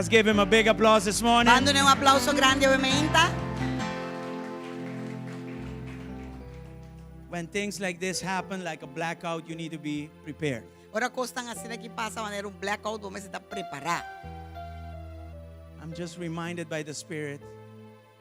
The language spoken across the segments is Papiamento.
Let's give him a big applause this morning. Ban dun'é un aplauso grandi awe meinta. When things like this happen, like a blackout, you need to be prepared. Ora kosnan asina aki pasa manera un blackout, bo mester ta prepará. I'm just reminded by the Spirit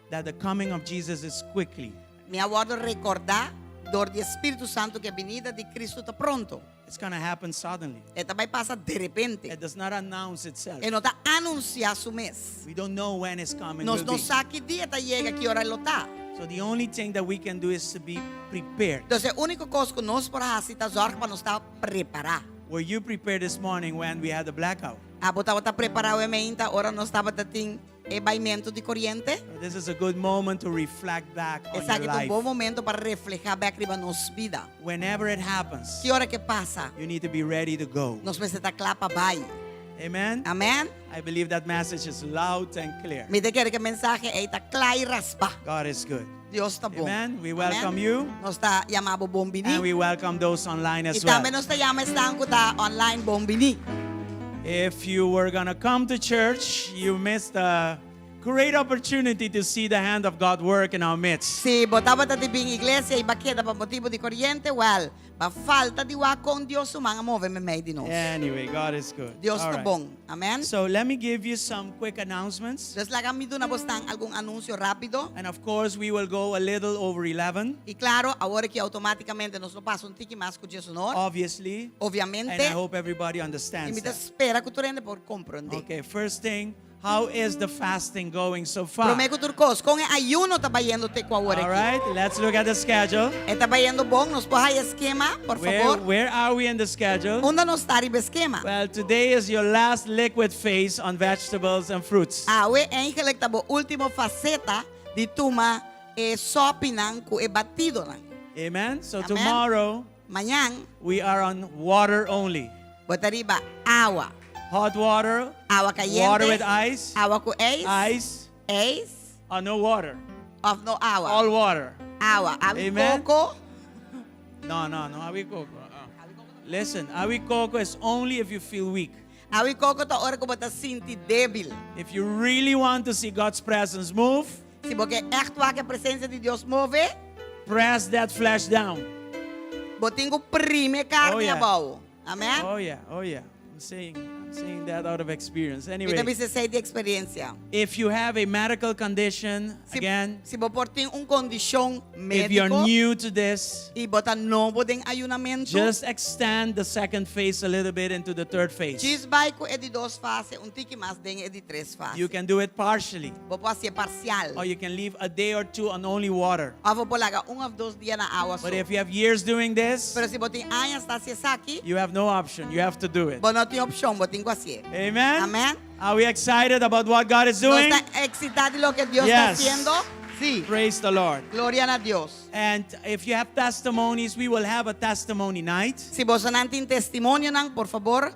that the coming of Jesus is quickly. Mi a wòrdu rekordá dor di e Spiritu Santu ku e binida di Kristu ta pronto. It's gonna happen suddenly. E ta bai pasa derepente. It does not announce itself. E no ta anunsiá su mes. We don't know when his coming Nos will no be. sa ki dia ta yega, ki ora lo ta. So the only thing that we can do is to be prepared. Entonces e úniko kos ku nos por hasi ta zòrg pa nos ta prepará. Were you prepared this morning when we had the blackout? Abo tabata prepará awe meinta ora nos tabata tin e baimentu di koriente? This is a good moment to reflect back on your Esaki ta un life. bon momento pa reflehá bèk riba nos bida. Whenever it happens, Ki ora ku e pasa, you need to be ready to go. nos mester ta kla pa bai. Amen? Amèn? I believe that message is loud and clear. Mi ta kere ku e mensahe ei ta kla i raspá. God is good. Dios ta bon. Amen. We welcome Amèn? you. Nos ta yama bo bon biní. And we welcome those online I as well. tambe nos ta yama esnan ku ta online bon biní. If you were gonna come to church, you missed a great opportunity to see the hand of God work in our midst. Si bo tabata di bin iglesia i bo a keda pa motibu di koriente, wèl, Ba falta di wak kon Dios su man a move meimei di nos. Anyway, God is good. Dios All ta right. bon. Amen. So let me give you some quick announcements. Dus laga mi duna bosnan algun anunsio rápido. And of course, we will go a little over 11. I klaro, awor aki outomátikamente nos lo pasa un tiki mas ku diesunor. Obviously. Obviamente. And I hope everybody I understands mi ta that. spera ku tur hende por komprondé. Okay, first thing, How is the fasting going so far? Promé ku tur kos, kon e ayuno ta bayendo te ku awor All aki? right, let's look at the schedule. E ta bayendo bon? Nos por haya skema, por Where, fabor? where are we in the schedule? Unda nos ta riba e skema? Well, today is your last liquid phase on vegetables and fruits. Awe eigenlijk ta bo último faseta di tuma e sòpinan ku e batidonan. Amen. So Amen. tomorrow Mañan we are on water only. bo ta riba awa. Hot water, Awa kayente. water with ice, Awa ku ijs. ice, Ijs. or no water. Of no awa. All water. Awa. Awi Amen. koko. No, no, no awi koko. Uh-uh. Listen, awi koko is only if you feel weak. Awi koko ta ora ku bo ta sinti debil. If you really want to see God's presence move, Si bo ke ègt wak e presensia di Dios move, press that flesh down. Bo tin ku primi e karni Oh, yeah. abou. Amen? Oh yeah, oh yeah. I'm saying, I'm saying that out of experience. Mi Anyway, ta bisa esei di eksperensia. if you have a medical condition, Si, again, si bo por tin un kondishon if you're médiko new to this, i bo ta nobo den ayunamentu, just extend the second phase a little bit into the third phase. djis bai ku e di dos fase un tiki mas den e di tres fase. You can do it partially, Bo por hasié parsial. or you can leave a day or two on only water. Òf bo por laga un òf dos dia na awa so. But if you have years doing this, Pero si bo tin añas ta hasi esaki, you have no option. You have to do it. bo no tin opshon, bo tin ku hasié. Amen? Amen. Are we excited about what God is Nos doing? ta eksitá di loke Dios ta Yes. hasiendo? Sí. Praise the Lord. Gloria na Dios. And if you have testimonies, we will have a testimony night. Si bosonan tin testimonionan, por fabor,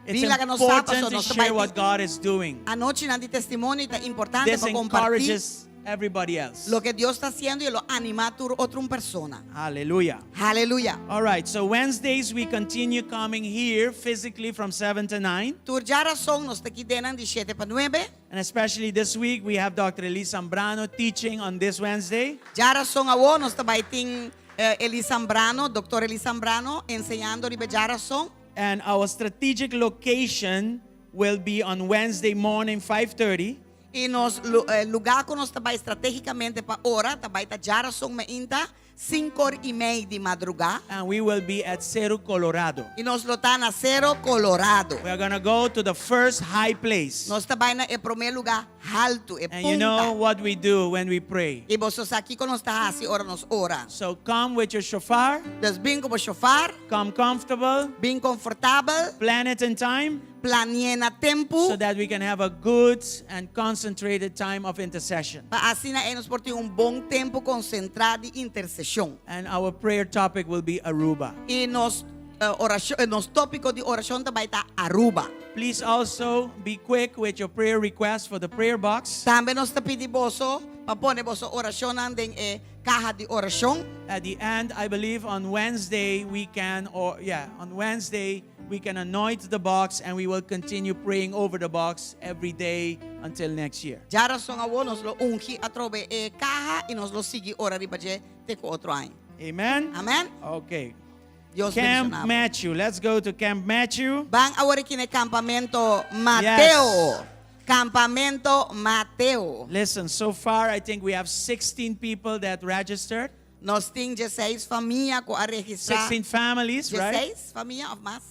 It's bin laga nos sa important pasobra to nos ta bai share what tin God is doing. anochinan di testimonio i ta importante This pa kompartí encourages everybody else. loke Dios ta hasiendo i lo animá tur otro un persona. Hallelujah. Haleluya. All right, so Wednesdays we continue coming here physically from 7 to 9. Tur djarason nos ta aki denan di shete pa nuebe. And especially this week we have Dr. Elise Zambrano teaching on this Wednesday. Djarason awo nos ta bai tin Elise Zambrano, Doctor Elise Zambrano, enseñando riba e djarason. And our strategic location will be on Wednesday morning 5:30. I nos lugá ku nos ta bai stratégikamente pa ora ta bai ta djarason meinta sinkor i mei di madrugá. And we will be at Cerro Colorado. I nos lo ta na Cerro Colorado. We are gonna go to the first high place. Nos ta bai na e promé lugá haltu, e And you know punta. what we do when we pray. I boso sa kiko nos ta hasi ora nos ora. So come with your shofar. Dus bin ku bo shofar. Come comfortable. Bin konfortabel. Plan it in time. Plani'é na tempu. So that we can have a good and concentrated time of intercession. Pa asina ei nos por tin un bon tempu konsentrá di interseshon. And our prayer topic will be Aruba. I nos orashon, nos tópiko di orashon ta bai ta Aruba. Please also be quick with your prayer request for the prayer box. Tambe nos ta pidi boso pa pone boso orashonnan den e kaha di orashon. At the end, I believe on Wednesday we can, or yeah, on Wednesday. we can anoint the box and we will continue praying over the box every day until next year. Djarason awor nos lo ungi atrobe e kaha i nos lo sigui ora riba dje te ku otro aña. Amen? Amen. Okay. Dios Camp bendiciona bo. Matthew. Let's go to Camp Matthew. Ban awor aki na e Campamento Mateo. Campamento Mateo. Listen, so far I think we have 16 people that registered. Nos tin dieseis famia ku a registrá. 16 families, right? Dieseis famia of mas?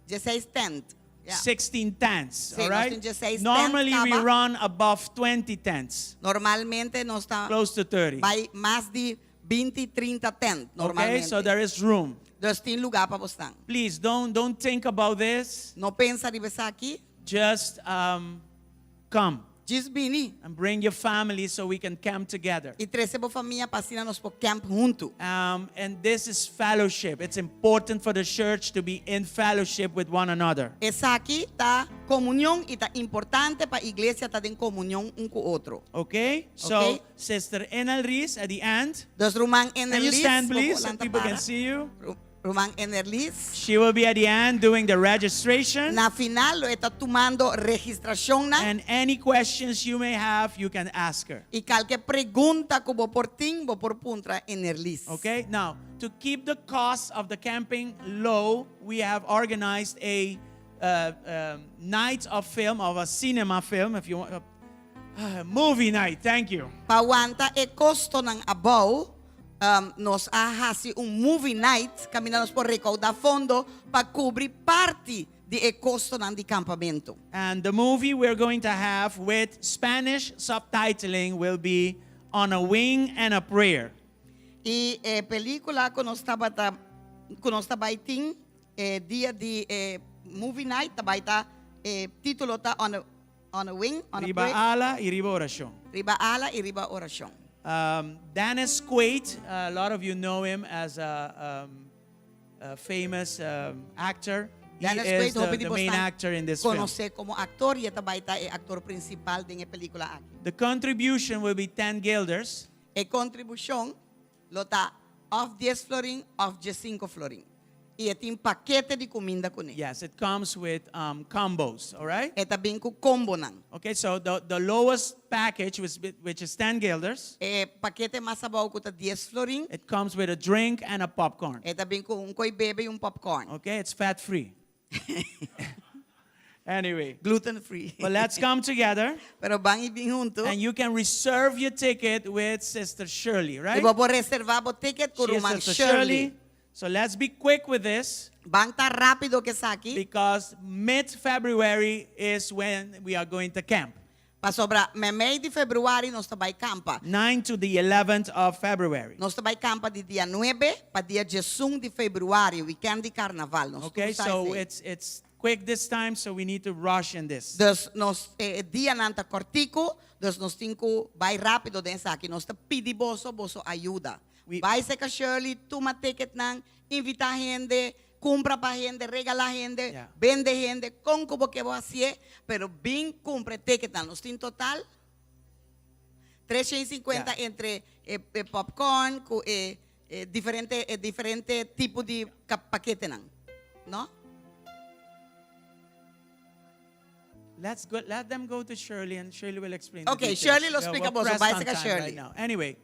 Dieseis tent. Yeah. 16 tents, Sí, all nos right? tin dieseis Normally tent we kaba. run above 20 tents, Normalmente nos ta close to 30. bai mas di 20, 30 tent Okay, normalmente. so there is room. Dus tin lugá pa bosnan. Please don't think about this. No pensa riba esaki. Just come Djis bini and bring your family so we can camp together. i trese bo famia pa asina nos por camp huntu. And this is fellowship. It's important for the church to be in fellowship with one another. Esaki ta komunion i ta importante pa iglesia ta den komunion un ku otro. Okay? So, Okay. Sister Enelris at the end. Dus ruman Can you Enelris, stand, bo por please, so lanta people can para. see you? Ruman Enerlis. She will be at the end doing the registration. Na final lo e ta tumando registrashonnan. And any questions you may have, you can ask her. I kalke pregunta ku bo por tin, bo por puntra Enerlis. Okay? Now, to keep the cost of the camping low, we have organized a night of film, of a cinema film, if you want, a movie night, thank you. Pa wanta e kostonan abou, nos a hasi un movie night kaminda nos por rekoudá fondo pa kubri parti di e kostonan di kampamentu. And the movie we're going to have with Spanish subtitling will be On a Wing and a Prayer. I e pelíkula ku nos tabata ku nos ta bai tin e dia di e movie night ta bai ta e título ta On a On a Wing, On a Riba Prayer. ala i riba orashon. Riba ala i riba orashon. Dennis Quaid, a lot of you know him as a, a famous actor. He Dennis is Quaid the, hopi di the main bosnan actor in this film. konosé komo aktor i e ta bai ta e aktor prinsipal den e pelíkula aki. The contribution will be 10 guilders. E kontribushon lo ta òf dies florin òf diesinku florin. I e tin pakete di kuminda kuné. Yes, it comes with um, combos, all right? E ta bin ku kombonan. Okay, so the, the lowest package, which, which is 10 guilders, E pakete mas abou ku ta dies florin, it comes with a drink and a popcorn. e ta bin ku un koi bebe i un popcorn. Okay, it's fat free. anyway, Gluten free. but let's come together Pero ban i bin huntu. and you can reserve your ticket with Sister Shirley, right? I bo por reservá bo ticket ku She is ruman Sister Shirley. Shirley. So let's be quick with this Ban ta rápido ku esaki. because mid February is when we are going to camp. Pasobra meimei di febrüari nos ta bai kampa. 9 to the 11th of February. Nos ta bai kampa di dia nuebe pa dia diesun di febrüari, weekend di karnaval. Nos Okay, tur sa so esei. it's it's quick this time, so we need to rush in this. Dus nos e dianan ta kòrtiku, dus nos tin ku bai rápido den esaki. Nos ta pidi boso boso ayuda. We- Bai seka Shirley, tuma ticketnan, invitá hende, kumpra pa hende, regalá hende, Yeah. bende hende, kon ku bo ke bo hasié, pero bin kumpra e ticketnan. Nos tin total 350 Yeah. entre e, e popcorn ku e, e diferente e diferente tipo di paketenan. No? Let's go, let them go to Shirley and Shirley will explain. the Okay, details. Shirley lo Yeah, splika we're boso. pressed Bai on seka time Shirley. right now. Anyway,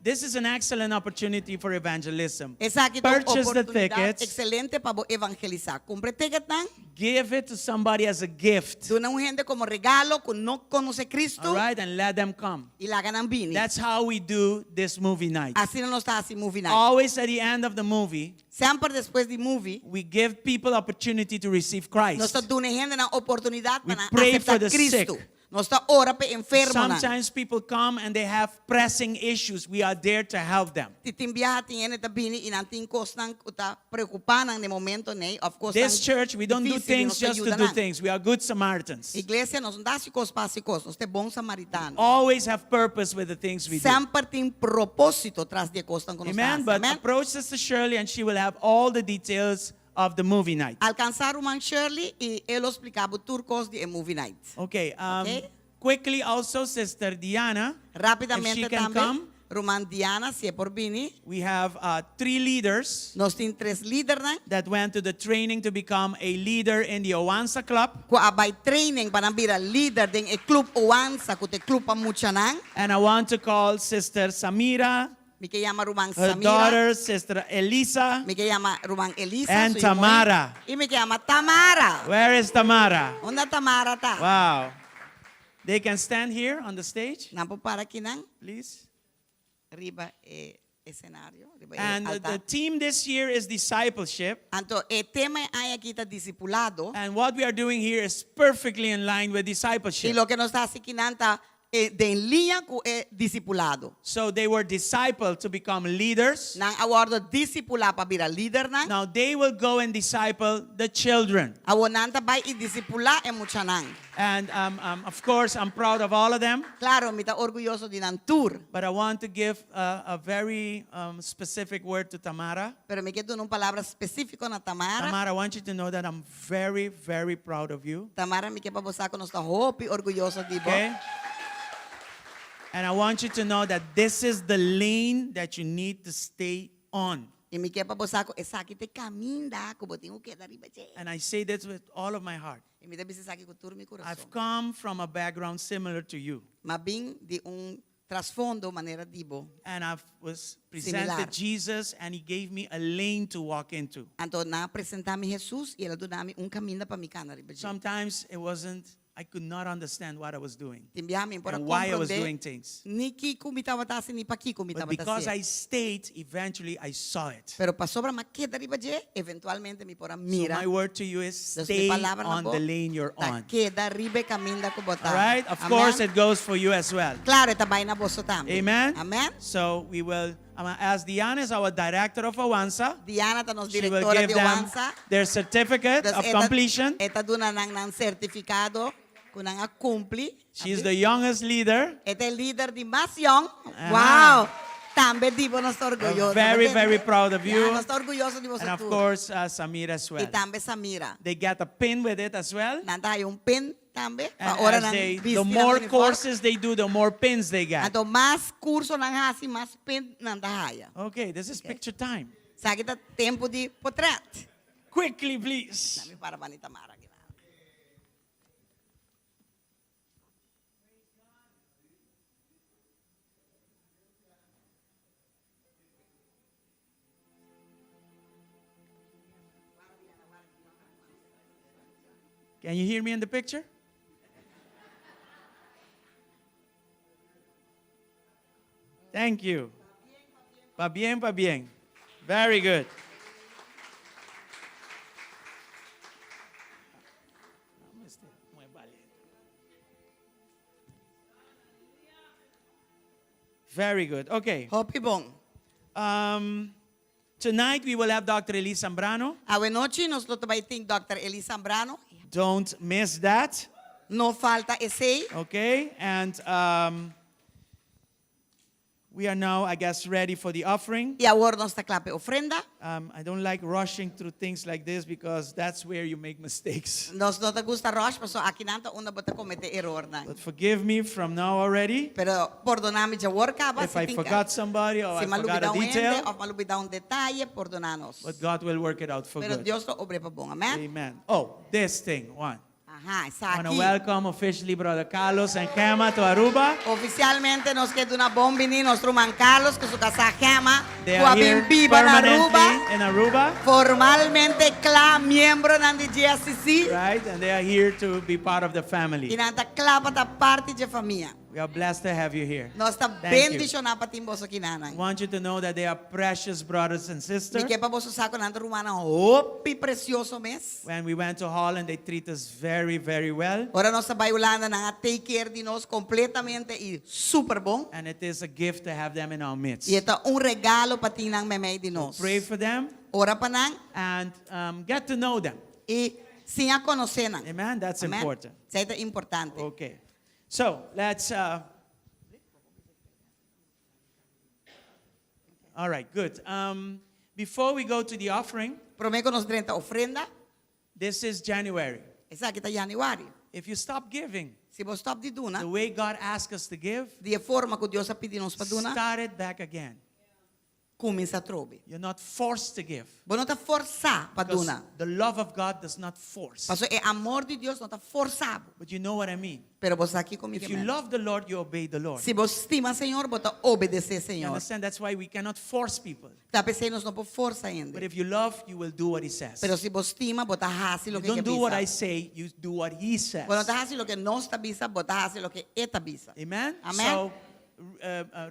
this is an excellent opportunity for evangelism. Esaki ta un Purchase the oportunidat tickets, ekselente pa bo evangelisá. Kumpra e ticketnan, give it to somebody as a gift, duna un hende komo regalo ku no konosé Kristu all right, and let them come. i laga nan bini. That's how we do this movie night. Asina nos ta hasi movie night. Always at the end of the movie, Semper despues di movie, we give people opportunity to receive nos ta Christ. duna e hendenan oportunidat pa We nan pray aseptá for the Kristu. sick. Nos ta ora pa e enfermonan. Sometimes people come and they have pressing issues. We are there to help them. I tin biaha tin hende ta bini i nan tin kosnan ku ta preokupá nan den momento nei òf kosnan This church, we don't do difísil i things nos ta just to yuda do nan. things. We are good Samaritans. Iglesia nos no ta hasi kos pa hasi kos, nos ta e bon samaritano. Always have purpose with the things we do. Semper tin propósito tras di e kosnan ku nos ta Amen. hasi. But Amen. approach Sister Shirley and she will have all the details of the movie night. Alkansá ruman Shirley i e lo splika bo tur kos di e movie night. Okay. Okay. Quickly, also, Sister Diana, if she Rápidamente can tambe, come. Ruman Diana, si e por bini. We have three leaders. Nos tin tres lidernan. That went to the training to become a leader in the Oansa Club. Ku a bai training pa nan bira lider den e Club Oansa, ku ta e club pa muchanan. And I want to call Sister Samira. Mi ke yama ruman Her Samira. daughter, Sister Elisa. Mi ke yama ruman Elisa, And su yu muhé. Tamara. I mi ke yama Tamara. Where is Tamara? Unda Tamara ta? Wow. They can stand here on the stage. Nan por para akinan. Please. Riba e escenario, riba e And the altar. theme this year is discipleship. Anto e tema e aña aki ta disipulado. And what we are doing here is perfectly in line with I discipleship. loke nos ta hasi akinan ta den liña ku e disipulado. So they were discipled to become leaders. Nan a wòrdu disipulá pa bira lidernan. Now they will go and disciple the children. Awor nan ta bai i disipulá e muchanan. And um, um, of course, I'm proud of all of them. Klaro, mi ta orguyoso di nan tur. But I want to give a, a very um, specific word to Tamara. Pero mi ke duna un palabra spesífiko na Tamara. Tamara, I want you to know that I'm very, very proud of you. Tamara, mi ke pa bo sa ku nos ta hopi orguyoso di bo. Okay? And I want you to know that this is the lane that you need to stay on. I mi ke pa bo sa ku esaki ta e kaminda ku bo tin ku keda riba dje. And I say this with all of my heart. I mi ta bisa esaki ku tur mi I've kurason. come from a background similar to you. M'a bin di un trasfondo manera di bo. And I was presented Similar. Jesus and he gave me a lane to walk into. Anto nan a presentá mi Hesus i el a duna mi un kaminda pa mi kana riba dje. Sometimes it wasn't, I could not understand what I was doing Tin biaha mi por a and why I was komprondé doing things. ni kiko mi tabata hasi ni pakiko mi But tabata because hasi. I stayed, eventually I saw it. Pero pasobra m'a keda riba dje, eventualmente mi por a So mira. my word to you is Dus mi stay palabra na on bo the lane you're ta on. keda riba e kaminda ku bo ta. All right? Of Amen. course, it goes for you as well. Klaro, e ta bai na boso tambe. Amen? Amen. So we will, I'm gonna ask Diana is our director of Awansa. Diana ta nos She will direktora give di them Awansa. their certificate Dus of e ta, completion. e ta duna nan nan sertifikado ku nan a kumpli. She is the youngest leader. E ta e lider di mas yong. Aha. Wow! Tambe di bo nos ta orguyoso. Very, Bo very tende? proud of you. Ya, nos ta orguyoso di boso And of tur. course, uh, Samira as I well. tambe Samira. They get a pin with it as well. Nan ta haya un pin tambe. Pa And ora as nan they, bisti the nan more uniform. courses they do, the more pins they get. Anto mas kurso nan hasi, mas pin nan ta haya. Okay, this is picture time. Esaki ta tempu di potret. Quickly, please. Nami para bani Tamara aki nan. Can you hear me in the picture? Thank you. Pa bien, pa bien. Very good. Very good. Okay. Hopi bon. Um, tonight we will have Dr. Elise Zambrano. Awe nochi nos lo ta bai tin Dòkter Elise Zambrano. Don't miss that. No falta esei. Okay. And um, We are now, I guess, ready for the offering. I awor nos ta kla pa e ofrenda. Um, I don't like rushing through things like this because that's where you make mistakes. Nos no ta gusta rush, paso akinan ta unda bo ta kometé erornan. But forgive me from now already Pero pordoná mi djawor kaba if si I tin forgot somebody or si I m'a forgot lubidá a un hende detail. òf m'a lubidá un detaye, pordoná nos. But God will work it out for Pero good. Dios lo obr'é pa bon. Amèn? Amen. Oh, this thing, one. Aha, I want to esaki. welcome officially Brother Carlos and Gemma to Aruba. Oficialmente nos ke duna bon bini nos ruman Carlos ku su kasá Gemma They ku are a bin here biba na Aruba. permanently in Aruba, Formalmente kla miembronan di GSCC. right? And they are here to be part of the family. I nan ta kla pa ta parti dje famia. We are blessed to have you here. Nos ta Thank you. bendishoná pa tin boso kinanan. I want you to know that they are precious brothers and Mi sisters. ke pa boso sa ku nan ta rumannan hopi presioso mes. When we went to Holland, they treat us very, very well. Ora nos a bai Hulanda nan a take care di nos kompletamente i super bon. And it is a gift to have them in our midst. I e ta un regalo pa tin nan meimei di nos. Pray for them Ora pa nan and um, get to know them. i siña konosé nan. Amen? That's Amen? important. Esei ta importante. Okay. So let's. Uh, all right, good. Um, before we go to the offering, Promé ku nos drenta ofrenda, this is January. esaki ta yanüari. If you stop giving Si bo stòp di duna, the way God asks us to give, di e forma ku Dios a pidi nos pa duna, start it back again. kuminsá atrobe. You're not forced to give. Bo no ta forsá pa Because duna. the love of God does not force. Pasobra e amor di Dios no ta forsá bo. But you know what I mean. Pero bo sa kiko mi If ke you men. love the Lord, you obey the Lord. Si bo stima Señor, bo ta obedesé You Señor. understand? That's why we cannot force people. Ta p'esei nos no por forsa But hende. if you love, you will do what he says. Pero si bo stima, bo ta hasi You loke don't e ke do what I bisa. say, you do what he says. Bo no ta hasi loke nos ta bisa, bo ta hasi loke e ta bisa. Amen? Amen. So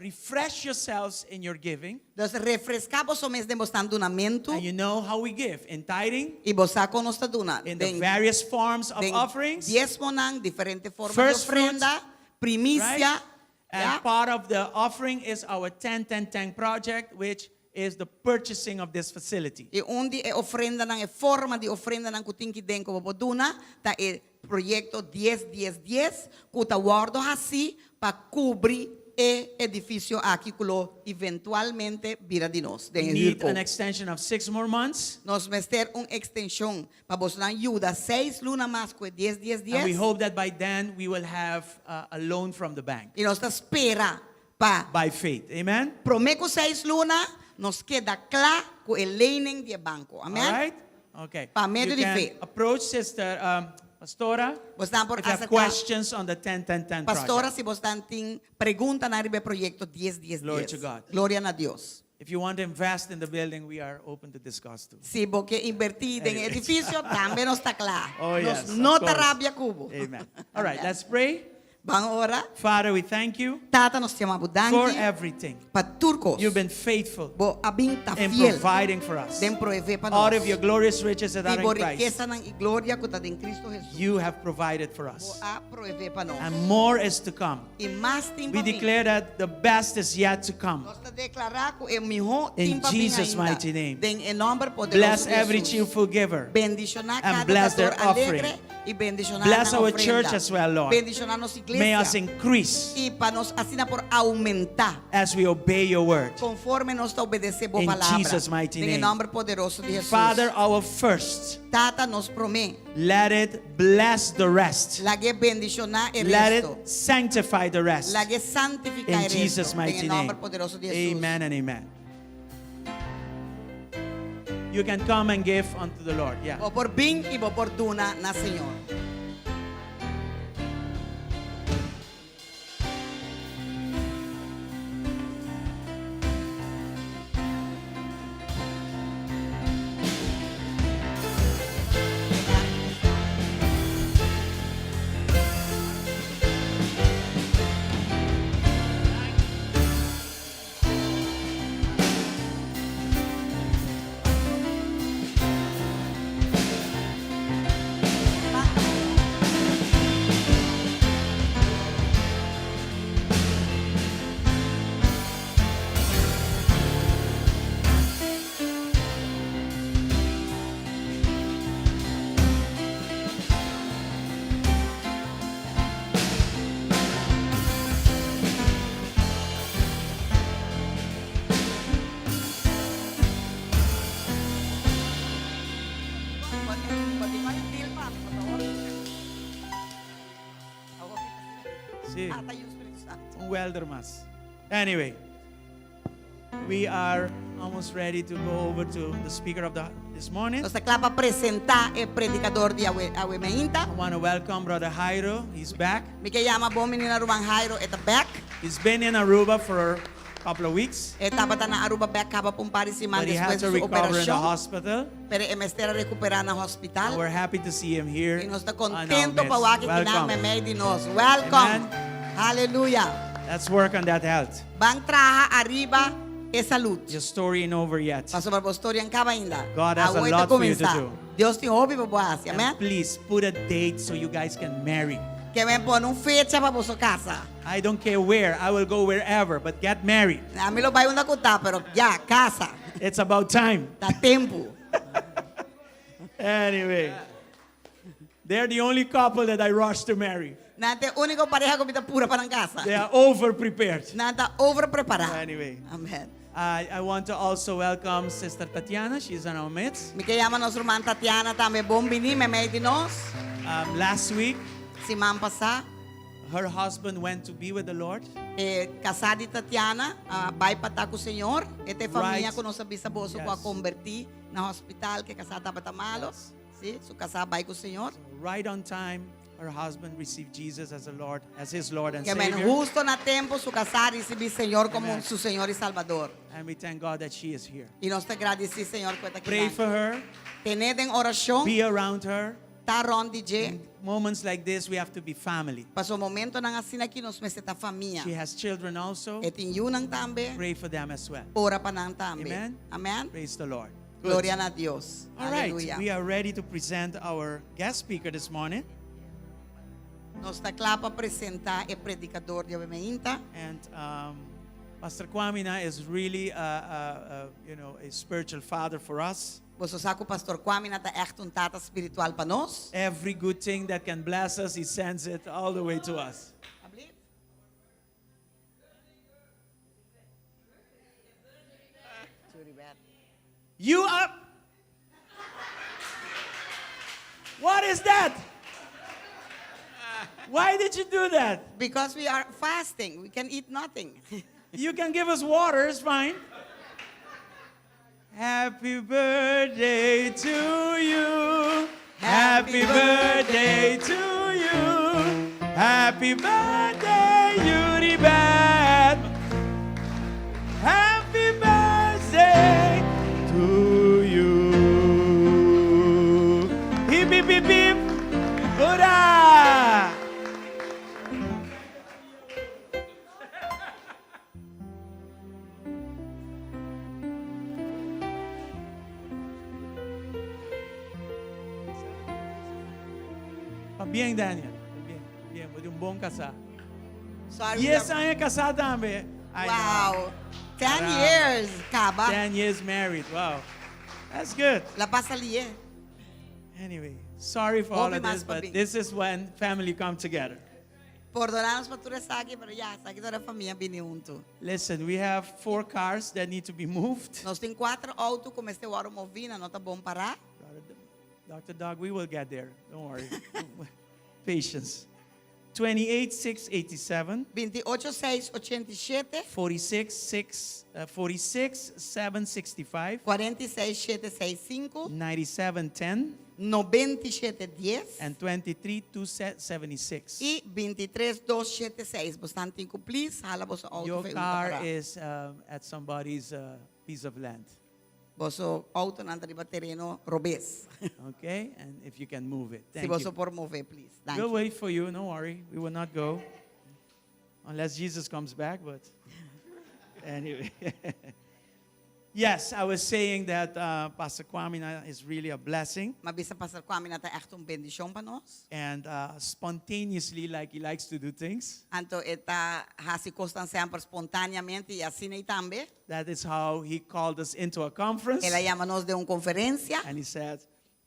refresh yourselves in your giving. Dus refreská boso mes den bosnan dunamentu. And you know how we give in tithing, I bo sa kon nos ta duna. in the Den various forms of den offerings. diesmonan, diferente forma di First fruits, ofrenda, primisia, right? And ya. part of the offering is our 10 10 10 project, which is the purchasing of this facility. I un di e ofrendanan, e forma di ofrendanan ku tin ki den ku bo por duna, ta e proyekto dies dies dies ku ta wòrdu hasí pa kubri e edifisio aki ku lo eventualmente bira di nos den We e need an hürkoop. extension of six more months. Nos mester un ekstenshon pa bosonan yuda seis luna mas ku e dies dies And we dies. hope that by then we will have uh, a loan from the bank I nos ta spera pa by faith. Amen? promé ku seis luna nos keda kla ku e lening di e banko. All Amen? right? Okay. Pa medio You di can fe. approach Sister um, Pastora Bosnan por if you have aserká questions on the 10 10 10 Pastora project. si bosnan tin preguntanan riba e proyekto dies dies Glory dies. to God. Gloria na Dios. If you want to invest in the building, we are open to discuss too. Si bo ke invertí den e Anyway. edifisio, tambe nos ta kla. Oh, yes, Nos of no ta course. rabia ku bo. Amen. All right, let's pray. Ban ora. Father, we thank you Tata, nos ta yama bo for danki everything. pa tur kos. You've been faithful Bo a bin ta in fiel providing for us. den proveé pa Out nos. of your glorious riches that Di are bo in Christ, rikesanan i gloria ku ta den Cristo Hesus. you have provided for Bo us. a proveé pa nos. And more is to come. I mas tin We pa bin. declare that the best is yet to come. Nos ta deklará ku e mihó In tin pa bin Jesus' ainda. mighty name. Den e nòmber poderoso Bless di every Hesus. cheerful giver. Bendishoná And kada bless their dador offering. alegre i bendishoná Bless nan our ofrenda. church as well, Lord. Bendishoná nos May us iglesia. increase I pa nos asina por aumentá as we obey your word. konforme nos ta obedesé bo In palabra. Jesus' mighty Den e name. nòmber poderoso di Hesus. Father, our first, Tata nos promé. let it bless the rest. Lag'é bendishoná e Let resto. it sanctify the rest. Lag'é santifiká In e resto. Jesus' Den e mighty name. nòmber poderoso di Hesus. Amen and amen. You can come and give unto the Lord. Yeah. Bo por bin i bo por duna na Señor. Sí. Un welder mas. Anyway, we are almost ready to go over to the speaker of the this morning. Nos ta kla pa presentá e predikador di awe awe meinta. I want to welcome Brother Jairo. He's back. Mi ke yama bon bini na ruman Jairo, e ta bèk. He's been in Aruba for a couple of weeks, E tabata na Aruba bèk kaba pa un par di siman but he had despues to di su recover in the operashon. hospital. Pero e mester a rekuperá na And hospital. we're happy to see him here. I nos ta on our kontento pa midst. wak kinan Welcome. meimei di nos. Welcome. Amen. Haleluya. Let's work on that health. Ban traha ariba e salud. Your story ain't over yet. Pasobra bo storia no kaba ainda. God has a Awor ta lot for you to kuminsá. do. Dios tin hopi pa bo hasi. And Amèn. please put a date so you guys can marry. Ke men pone un fecha pa boso kasa. I don't care where, I will go wherever, but get married. Ami lo bai unda ku ta, pero ya, kasa. It's about time. Ta tempu. Anyway, they're the only couple that I rush to marry. Nan ta e úniko pareha ku mi ta pura pa nan kasa. They are over prepared. Nan ta over prepará. Anyway. Amen. I, I want to also welcome Sister Tatiana. She's in our midst. Mi ke yama nos ruman Tatiana tambe bon bini meimei di nos. Um, last week, Siman pasá, her husband went to be with the Lord. E kasá di Tatiana a bai pa ta ku Señor. E ta e famia Right. ku nos a bisa boso ku a Yes. kombertí na hospital ku e kasá tabata malo. Yes. Sí, su kasá a bai ku Señor. Right on time, her husband received Jesus as a Lord, as his Lord and Ke men Savior. husto na tempu su kasá a risibí Señor komo Amen. su Señor i Salbador. And we thank God that she is here. I nos ta gradisí Señor ku e ta Pray kinan. for her, Ten'é den orashon, be around her. ta rònt di dje. Moments like this, we have to be family. Paso momentonan asina aki nos mester ta famia. She has children also. E tin yunan tambe. Pray for them as well. Ora pa nan tambe. Amen. Amen. Praise the Lord. Good. Gloria na Dios. All right, Aleluya. we are ready to present our guest speaker this morning. Nos ta kla pa presentá e predikador di awe meinta. And um, Pastor Kwamina is really a, a, a, you know, a spiritual father for us. Boso sa ku Pastor Kwamina ta ègt un tata spiritual pa nos. Every good thing that can bless us, he sends it all the way to us. You are. What is that? Why did you do that? Because we are fasting, we can eat nothing. You can give us water, it's fine. Happy birthday to you. Happy birthday to you. Happy birthday, Yuribet. Happy birthday to you. Hip, hip, hip, hip. Hurrah! Pabien Daniel. Pabien, pabien. Bo tin un bon kasá. Sorry. Dies aña kasá tambe. Ay, no. Wow. Ten Caramba. years, kaba. 10 years married. Wow. That's good. La pasa lié. Anyway, sorry for all Hopi of mas this, but pabien. this is when family come together. Pordoná nos pa tur esaki, pero ya, esaki ta ora famia bini huntu. Listen, we have four cars that need to be moved. Nos tin kuater outo ku mester wòrdu moví, nan no ta bon pará. Dr. Dog, we will get there. Don't worry. Patience. 28687. 28 6 87. 46 6 uh, 46 765 46 7 6 5. 97 10 97 10. and 23 276. I 23 2 7 6. Bosnan tin ku please hala boso auto Your fe un ta car pará. is um, at somebody's uh, piece of land. Boso autonan ta riba tereno robes. Okay? And if you can move it. Si Thank boso you. por move, please. Danki. We'll wait for you. No worry. We will not go. Unless Jesus comes back, but anyway. yes, I was saying that uh, Pastor Kwamina is really a blessing. M'a bisa Pastor Kwamina ta echt un bendishon pa nos. And uh, spontaneously, like he likes to do things. Anto e ta hasi kosnan semper spontaneamente i asina ei tambe. That is how he called us into a conference. El a yama nos den un konferensia. And he said,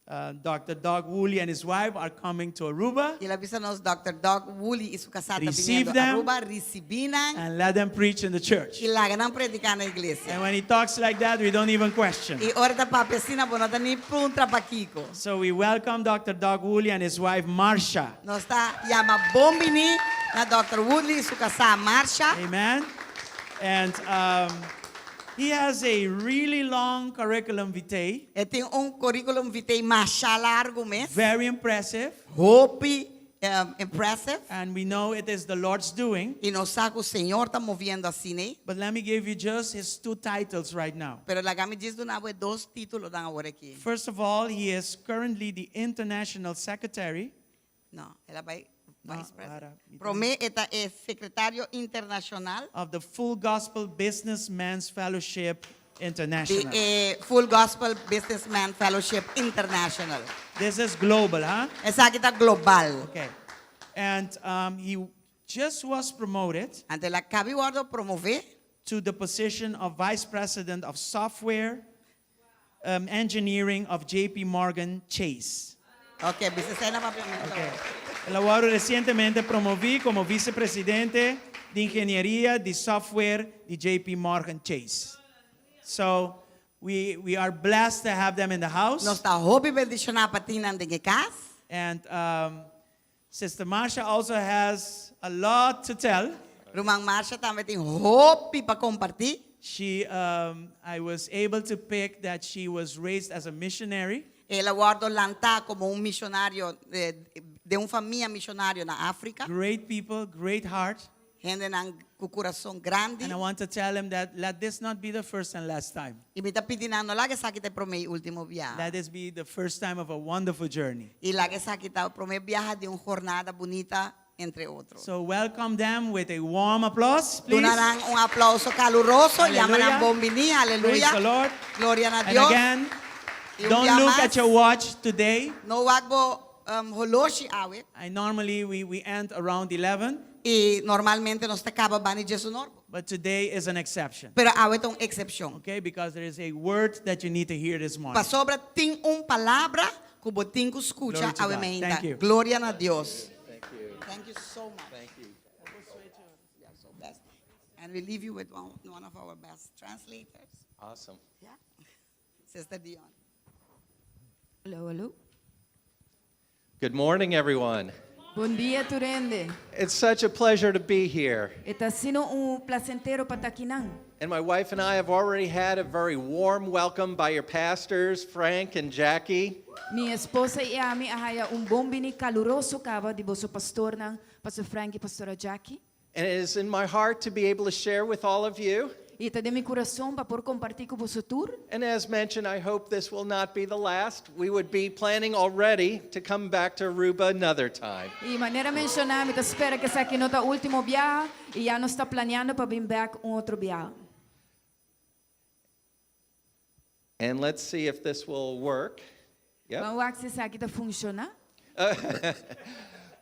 uh, Dr. Doug Woolley and his wife are coming to Aruba. I el a bisa nos Dr. Doug Woolley i su kasá ta Receive biniendo them. Aruba, risibí nan And let them preach in the church. i laga nan prediká na iglesia. And when he talks like that, we don't even question. I ora e ta papia asina, bo no ta ni puntra pakiko. So we welcome Dr. Doug Woolley and his wife Marsha. Nos ta yama bon bini na Dr. Woodley i su kasá Marsha. Amen. And um, he has a really long curriculum vitae, E tin un curriculum vitae masha largu mes. very impressive. Hopi um, impressive. And we know it is the Lord's doing. I nos sa ku Señor ta moviendo asina ei. But let me give you just his two titles right now. Pero laga mi djis duna bo e dos títulonan awor aki. First of all, he is currently the international secretary. No, el a bai No, vice president. para, mi Promé e ta e sekretario internashonal of the Full Gospel Businessmen's Fellowship di International. e Full Gospel Businessman Fellowship International. This is global, huh? Esaki ta global. Okay. And um, he just was promoted Anto el a kaba di wòrdu promové to the position of Vice President of Software um, Engineering of JP Morgan Chase. Ok, bisa esei na papiamentu. Okay. El a wòrdu resientemente promoví komo visepresidente di Ingenieria di Software di JP Morgan Chase. So we, we are blessed to have them in the house. Nos ta hopi bendishoná pa tin nan den e kas. And um, Sister Marsha also has a lot to tell. Ruman Marsha tambe tin hopi pa kompartí. I was able to pick that she was raised as a missionary. El a wòrdu lantá komo un mishonario di un famia mishonario na Afrika. Great people, great heart. Hendenan ku kurason grandi. And I want to tell him that let this not be the first and last time. I mi ta pidi nan no laga esaki ta e promé i último biaha. Let this be the first time of a wonderful journey. I laga esaki ta e promé biaha di un jornada bunita, entre otro. So welcome them with a warm applause, please. Duna nan un aplouso kaluroso, yama nan Hallelujah. bon biní, Praise aleluya. the Lord. Gloria na And Dios. again, I un don't bia look mas, at your watch today. No wak bo holoshi awe. I normally we end around 11, I normalmente nos ta kaba banda di 11 or. But today is an exception. Pero awe ta un eksepshon. Okay, because there is a word that you need to hear this morning. Pasobra tin un palabra ku bo tin ku skucha Glory to awe God. mainta. Thank you. Gloria na Dios. Thank you. Thank you so much. Thank you. You are so blessed. And we leave you with one of our best translators. Awesome. Yeah. Sister Dion. Hello, hello. Good morning, everyone. Bon dia, tur hende. It's such a pleasure to be here. E ta asina un plasentero pa ta akinan. And my wife and I have already had a very warm welcome by your pastors, Frank and Jackie. Mi esposa i ami a haya un bon bini kaluroso kaba di boso pastornan, Pastor Frank i Pastora Jackie. And it is in my heart to be able to share with all of you. I ta den mi kurason pa por kompartí ku boso tur. And as mentioned, I hope this will not be the last. We would be planning already to come back to Aruba another time. I manera menshoná, mi ta spera ku esaki no ta último biaha i ya nos ta planiando pa bin bèk un otro biaha. And let's see if this will work. Yep. Ban wak si esaki ta funshoná.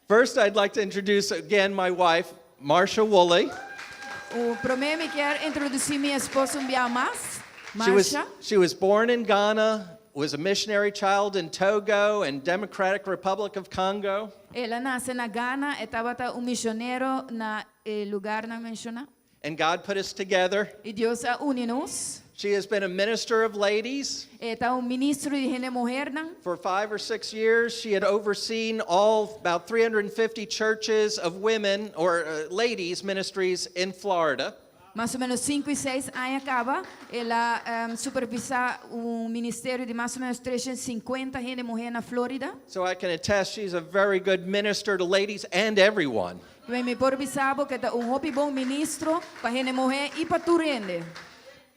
First, I'd like to introduce again my wife, Marcia Woolley. O promé mi ke introdusí mi esposa un biaha mas, She was, Marsha. she was born in Ghana, was a missionary child in Togo and Democratic Republic of Congo. El a nase na Ghana, e tabata un misionero na e lugánan menshoná. And God put us together. I Dios a uni nos. She has been a minister of ladies. E ta un ministro di hende muhénan. For 5 or 6 years, she had overseen all about 350 churches of women or ladies ministries in Florida. Mas o ménos 5 i 6 aña kaba, el a supervisá un ministerio di mas o ménos 350 hende muhé na Florida. So I can attest she's a very good minister to ladies and everyone. I mi por bisa bo ku e ta un hopi bon ministro pa hende muhé i pa tur hende.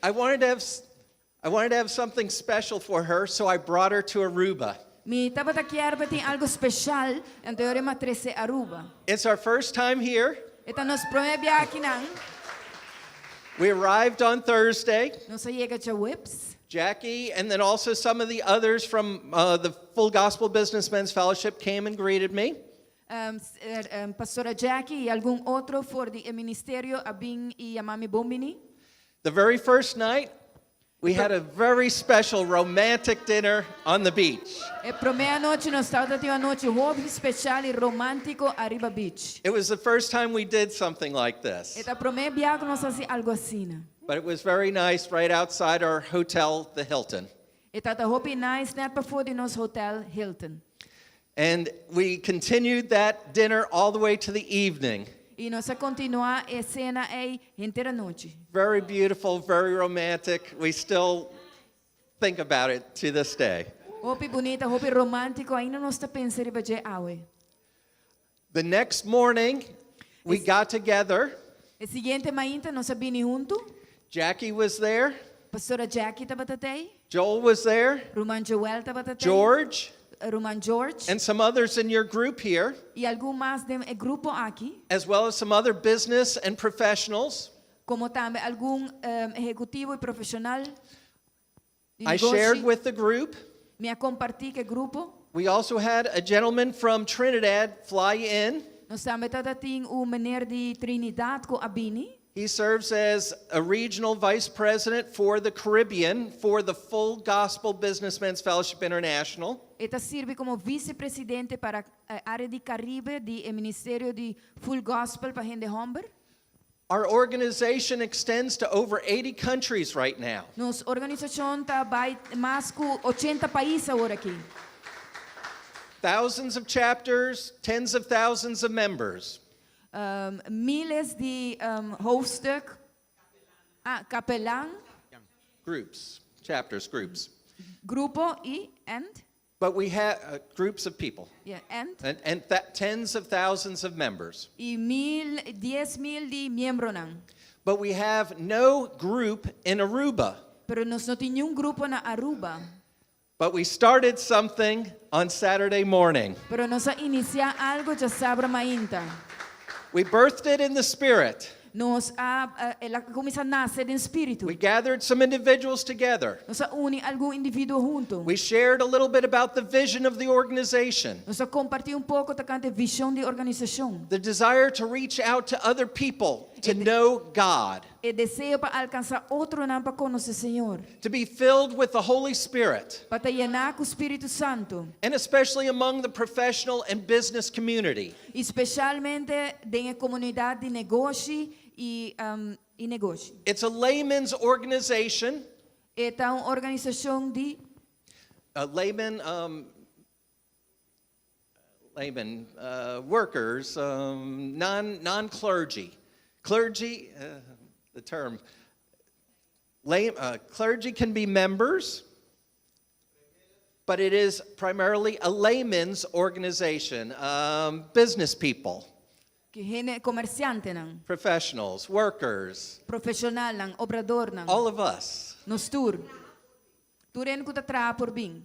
I wanted to have something special for her, so I brought her to Aruba. Mi tabata kier tin algu spesial, anto m'a tres'é Aruba. It's our first time here. E ta nos promé biaha akinan. We arrived on Thursday. Nos a yega djaweps. Jackie and then also some of the others from the Full Gospel Businessmen's Fellowship came and greeted me. Pastora Jackie i algun otro for di ministerio a bin i yama mi bon bini. The very first night, we had a very special romantic dinner on the beach. E promé anochi nos tabatin un anochi hopi spesial i romántiko ariba beach. It was the first time we did something like this, E ta promé biaha ku nos a hasi algu asina. But it was very nice right outside our hotel, the Hilton. E tabata hopi nice net pafó di nos hotel Hilton. And we continued that dinner all the way to the evening. I nos a kontinuá e sena ei henter anochi. Very beautiful, very romantic. We still think about it to this day. Hopi bunita, hopi romántiko, ainda nos ta pensa riba dje awe. The next morning, we got together. E siguiente mainta nos a bini huntu. Jackie was there, Pastora Jackie tabat'ei, Joel was there, Ruman Joel tabat'ei, George, Ruman George and some others in your group here, i algun mas den e grupo aki, as well as some other business and professionals. komo tambe algun ehekutivo i profeshonal di I negoshi. shared with the group. Mi a kompartí ku e grupo. We also had a gentleman from Trinidad fly in. Nos tambe tabatin un meneer di Trinidad ku a bini. He serves as a regional vice president for the Caribbean for the Full Gospel Businessmen's Fellowship International. E ta sirbi komo visepresidente pa e área di Karibe di e Ministerio di Full Gospel pa hende hòmber. Our organization extends to over 80 countries right now. Nos organisashon ta bai mas ku 80 pais awor aki. Thousands of chapters, tens of thousands of members. Miles di hoofdstuk, ah, kapelan, Groups, chapters, groups. Grupo I and, But we have groups of people yeah, and and tens of thousands of members. I mil, 10 mil di miembronan. But we have no group in Aruba. Pero nos no tin ningun grupo na Aruba. But we started something on Saturday morning. Pero nos a inisiá algu djasabra mainta. We birthed it in the spirit. Nos a, el a kuminsá nase den spiritu. We gathered some individuals together. Nos a uni algun individuo huntu. We shared a little bit about the vision of the organization, Nos a kompartí un poko tokante vishon di organisashon. The desire to reach out to other people to know God, E deseo pa alkansá otronan pa konosé Señor. To be filled with the Holy Spirit, Pa ta yená ku Spiritu Santu. And especially among the professional and business community. Espesialmente den komunidat di negoshi i negoshi. It's a layman's organization, E ta un organisashon di a layman, workers, non clergy, clergy, the term, clergy can be members, but it is primarily a layman's organization, business people, ku hende komersiantenan, professionals, workers, profeshonalnan, obradornan, all of us. Nos tur. Tur hende ku ta traha por bin.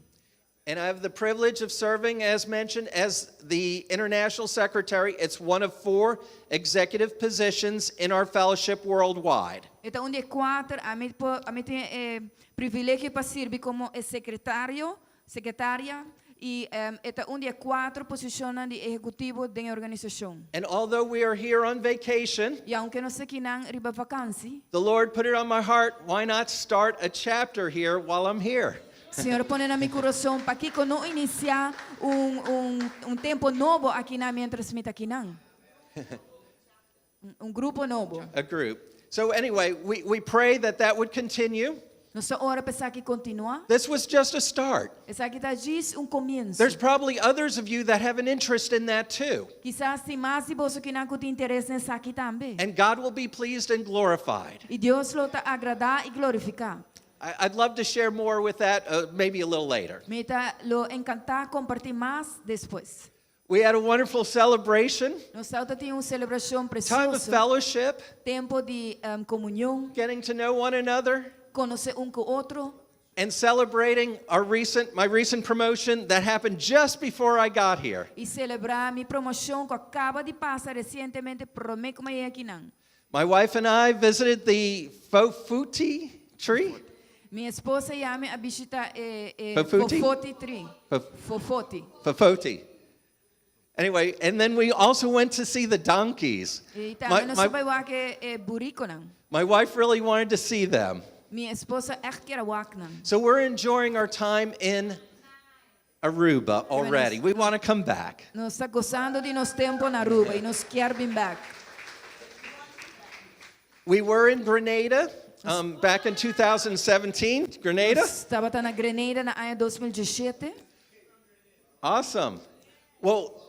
And I have the privilege of serving, as mentioned, as the international secretary. It's one of four executive positions in our fellowship worldwide. E ta un di kuater, ami tin e privilegio pa sirbi komo sekretario, sekretaria, i e ta un di kuater posishon di ehekutivo di organisashon. And although we are here on vacation, I aunke nos ta akinan riba vakantie, the Lord put it on my heart, why not start a chapter here while I'm here? Señor a pone na mi kurason pakiko no inisiá un tempu nobo akinan mientras mi ta akinan. Un grupo nobo. A group. So, anyway, we pray that that would continue. Nos ta ora pa esaki kontinuá. This was just a start. Esaki ta djis un komienso. There's probably others of you that have an interest in that too. Kisas tin mas di boso akinan ku tin interes den esaki tambe. And God will be pleased and glorified. I Dios lo ta agradá i glorifiká. I'd love to share more with that maybe a little later. Mi ta lo enkantá kompartí mas despues. We had a wonderful celebration, Nos tabatin un selebrashon time of presioso. Fellowship, Tempu di komunion, getting to know one another, konosé un ku otro and celebrating my recent promotion that happened just before I got here. I selebrá mi promoshon ku a kaba di pasa resientemente promé ku mi a yega akinan. My wife and I visited the Fofuti tree. Mi esposa i ami a bishitá e Fofuti? Fofoti Tree. Fofoti. Fofoti. Anyway, and then we also went to see the donkeys. I tambe My, nos my, a bai wak e burikonan. My wife really wanted to see them. Mi esposa echt kier a wak nan. So we're enjoying our time in Aruba already. We want to come back. Nos ta gosando di nos tempu na Aruba i nos kier bin bèk. We were in Grenada back in 2017. Grenada? Nos tabata na Grenada na aña 2017. Awesome. Well,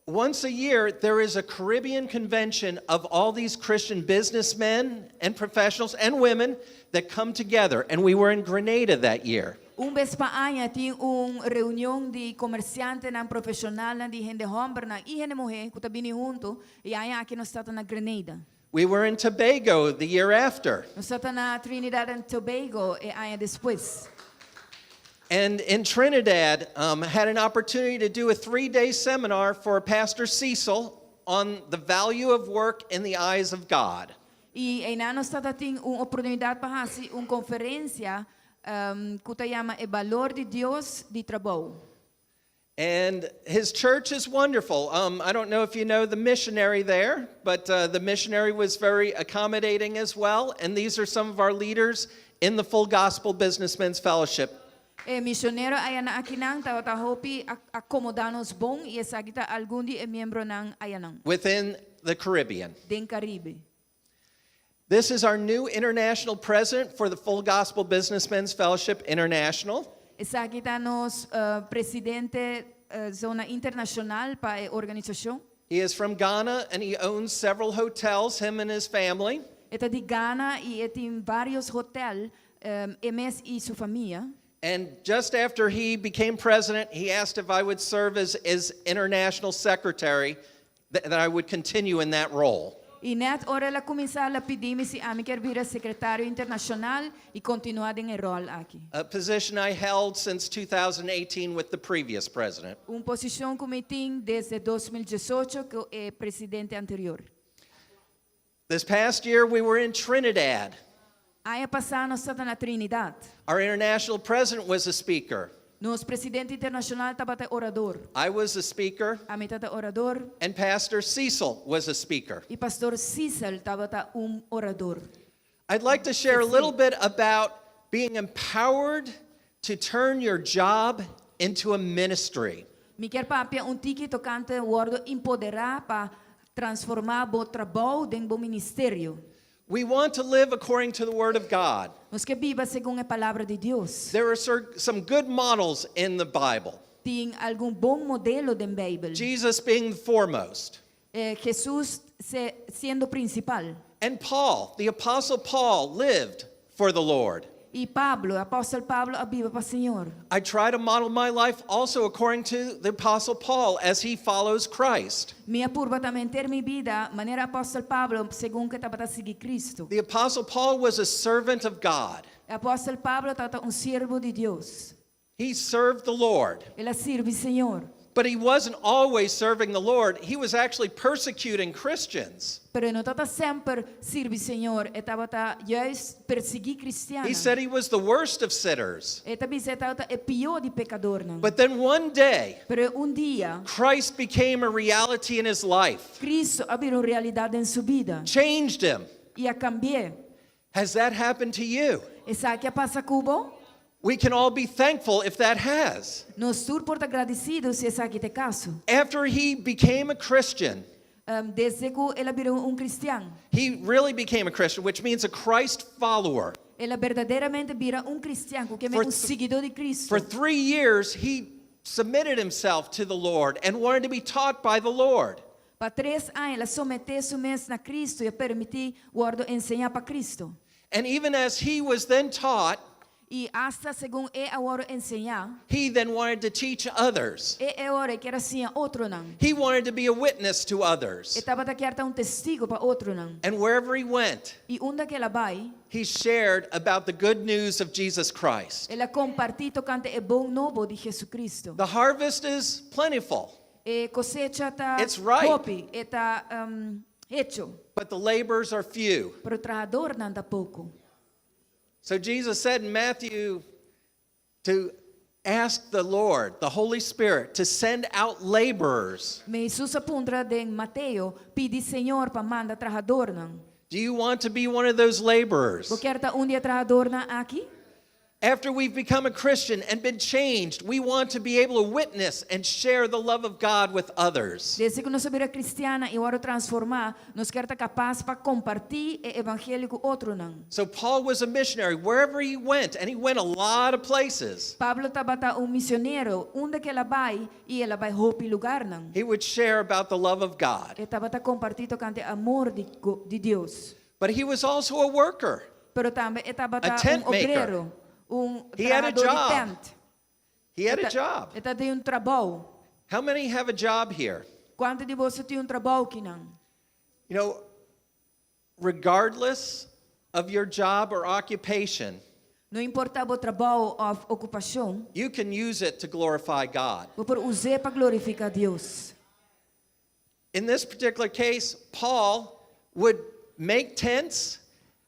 once a year, there is a Caribbean convention of all these Christian businessmen and professionals and women that come together. And we were in Grenada that year. Un bes pa aña tin un reunion di komersiantenan, profeshonalnan, di hende hòmbernan i hende muhé ku ta bini huntu i e aña aki nos tabata na Grenada. We were in Tobago the year after. Nos tabata na Trinidad and Tobago e aña despues. And in Trinidad, had an opportunity to do a 3-day seminar for Pastor Cecil on the value of work in the eyes of God. I einan nos tabatin un oportunidat pa hasi un konferensia ku ta yama E Balor di Dios di Trabou. And his church is wonderful. I don't know if you know the missionary there, but the missionary was very accommodating as well. And these are some of our leaders in the Full Gospel Businessmen's Fellowship. E misionero ayanan akinan tabata hopi akomodá nos bon i esaki ta algun di e miembronan ayanan Within the Caribbean. Den Karibe. This is our new international president for the Full Gospel Businessmen's Fellowship International. Esaki ta nos presidente. zona internashonal pa e organisashon. He is from Ghana and he owns several hotels, him and his family. E ta di Ghana i e tin vários hotel, e mes i su famia. And just after he became president, he asked if I would serve as his international secretary, that I would continue in that role. I net ora el a kuminsá, el a pidi mi si ami ke bira sekretario internashonal i kontinuá den e ròl aki. A position I held since 2018 with the previous president. Un posishon ku mi tin desde 2018 ku e presidente anterior. This past year, we were in Trinidad. Aña pasá nos tabata na Trinidad. Our international president was a speaker. Nos presidente internashonal tabata orador. I was a speaker, Ami tabata orador and Pastor Cecil was a speaker. i Pastor Cecil tabata un orador. I'd like to share a little bit about being empowered to turn your job into a ministry. Mi ke papia un tiki tokante wòrdu empoderá pa transformá bo trabou den bo ministerio. We want to live according to the Word of God. Nos ke biba segun e palabra di Dios. There are some good models in the Bible, Tin algun bon modelo den Beibel. Jesus being the foremost. Jesus siendo prinsipal. And Paul, the Apostle Paul, lived for the Lord. I Pablo, apòstel Pablo, a biba pa Señor. I try to model my life also according to the Apostle Paul as he follows Christ. Mi a purba tambe henter mi bida, manera apòstel Pablo, segun ku e tabata sigui Kristu. The Apostle Paul was a servant of God. Apòstel Pablo tabata un siervo di Dios. He served the Lord. El a sirbi Señor. But he wasn't always serving the Lord. He was actually persecuting Christians. Pero e no tabata semper sirbi Señor, e tabata juist persiguí kristian. He said he was the worst of sinners. E ta bisa e tabata e pió di pekadornan. But then one day, Pero un dia, Christ became a reality in his life, Kristu a bira un realidat den su bida changed him. I a kambi'é. Has that happened to you? Esaki a pasa ku bo? We can all be thankful if that has. Nos tur por ta gradisido si esaki ta e kaso. After he became a Christian, Desde ku el a bira un kristian, he really became a Christian, which means a Christ follower. El a berdaderamente bira un kristian, ku ke men For un siguidó di Kristu. For 3 years, he submitted himself to the Lord and wanted to be taught by the Lord. Pa 3 aña, el a someté su mes na Kristu i a permití wòrdu enseñá pa Kristu. And even as he was then taught, I asta segun e a wòrdu enseñá, he then wanted to teach others. e ora e ker a siña otronan. He wanted to be a witness to others. E tabata ke ta un testigu pa otronan. And wherever he went, I unda ku el a bai, he shared about the good news of Jesus Christ. El a kompartí tokante e bon nobo di Hesukristu. The harvest is plentiful, E kosecha ta It's ripe. hopi, e ta hecho, but the laborers are few. pero trahadónan ta poko. So Jesus said in Matthew to ask the Lord, the Holy Spirit, to send out laborers. Ma Jesus a puntra den Mateo, pidi Señor pa manda trahadónan. Do you want to be one of those laborers? Bo ke ta un di e trahadónan aki? After we've become a Christian and been changed, we want to be able to witness and share the love of God with others. Desde ku nos a bira kristian i a wòrdu transformá, nos ke ta kapas pa kompartí e evangelio ku otronan. So Paul was a missionary wherever he went, and he went a lot of places. Pablo tabata un misionero, unda ku el a bai i el a bai hopi lugánan. He would share about the love of God. E tabata kompartí tokante amor di Dios. But he was also a worker. Pero tambe e tabata A tent un maker. obrero, un He had a trahadó di job. tent. He had a job. E tabatin un trabou. How many have a job here? Kuantu di boso tin un trabou akinan? Regardless of your job or occupation, No importá bo trabou òf okupashon, you can use it to glorify God. bo por us'é pa glorifiká Dios. In this particular case, Paul would make tents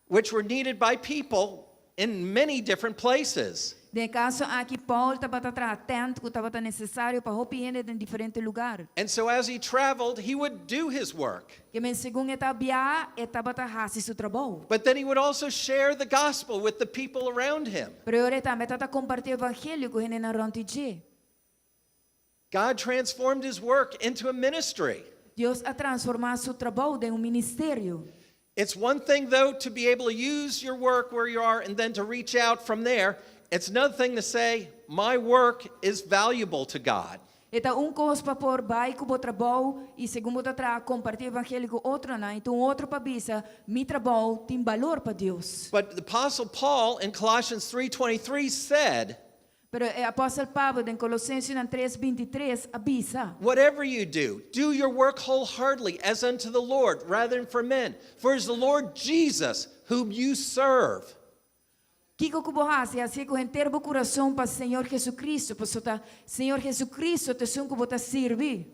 which were needed by people in many different places. Den e kaso aki, Paul tabata traha tent ku tabata nesesario pa hopi hende den diferente lugá. And so as he traveled, he would do his work. Ke men segun e ta biaha, e tabata hasi su trabou. But then he would also share the gospel with the people around him. Pero e tambe tabata kompartí evangelio ku hendenan rònt di dje. God transformed his work into a ministry. Dios a transformá su trabou den un ministerio. It's one thing, though, to be able to use your work where you are and then to reach out from there. It's another thing to say, my work is valuable to God. E ta un kos pa por bai ku bo trabou i segun bo ta traha kompartí evangelio ku otronan, i ta un otro pa bisa, Mi trabou tin balor pa Dios. But the apostle Paul in Colossians 3:23 said, Pero e apòstel Pablo den Kolosensenan 3, 23 a bisa. "Whatever you do, do your work wholeheartedly as unto the Lord rather than for men, for it is the Lord Jesus whom you serve." Kiko ku bo hasi, hasié ku henter bo kurason pa Señor Jesucristo, pasobra ta Señor Jesucristo ta esun ku bo ta sirbi.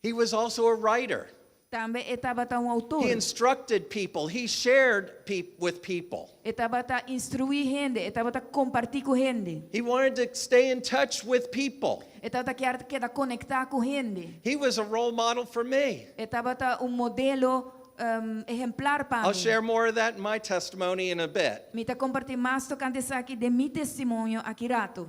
He was also a writer. Tambe e tabata un outor. He instructed people, he shared with people. E tabata instruí hende, e tabata kompartí ku hende. He wanted to stay in touch with people. E tabata kier keda konektá ku hende. He was a role model for me. E tabata un modelo ehemplar pa I'll mi. share more of that in my testimony in a bit. Mi ta kompartí mas tokante esaki den mi testimonio aki ratu.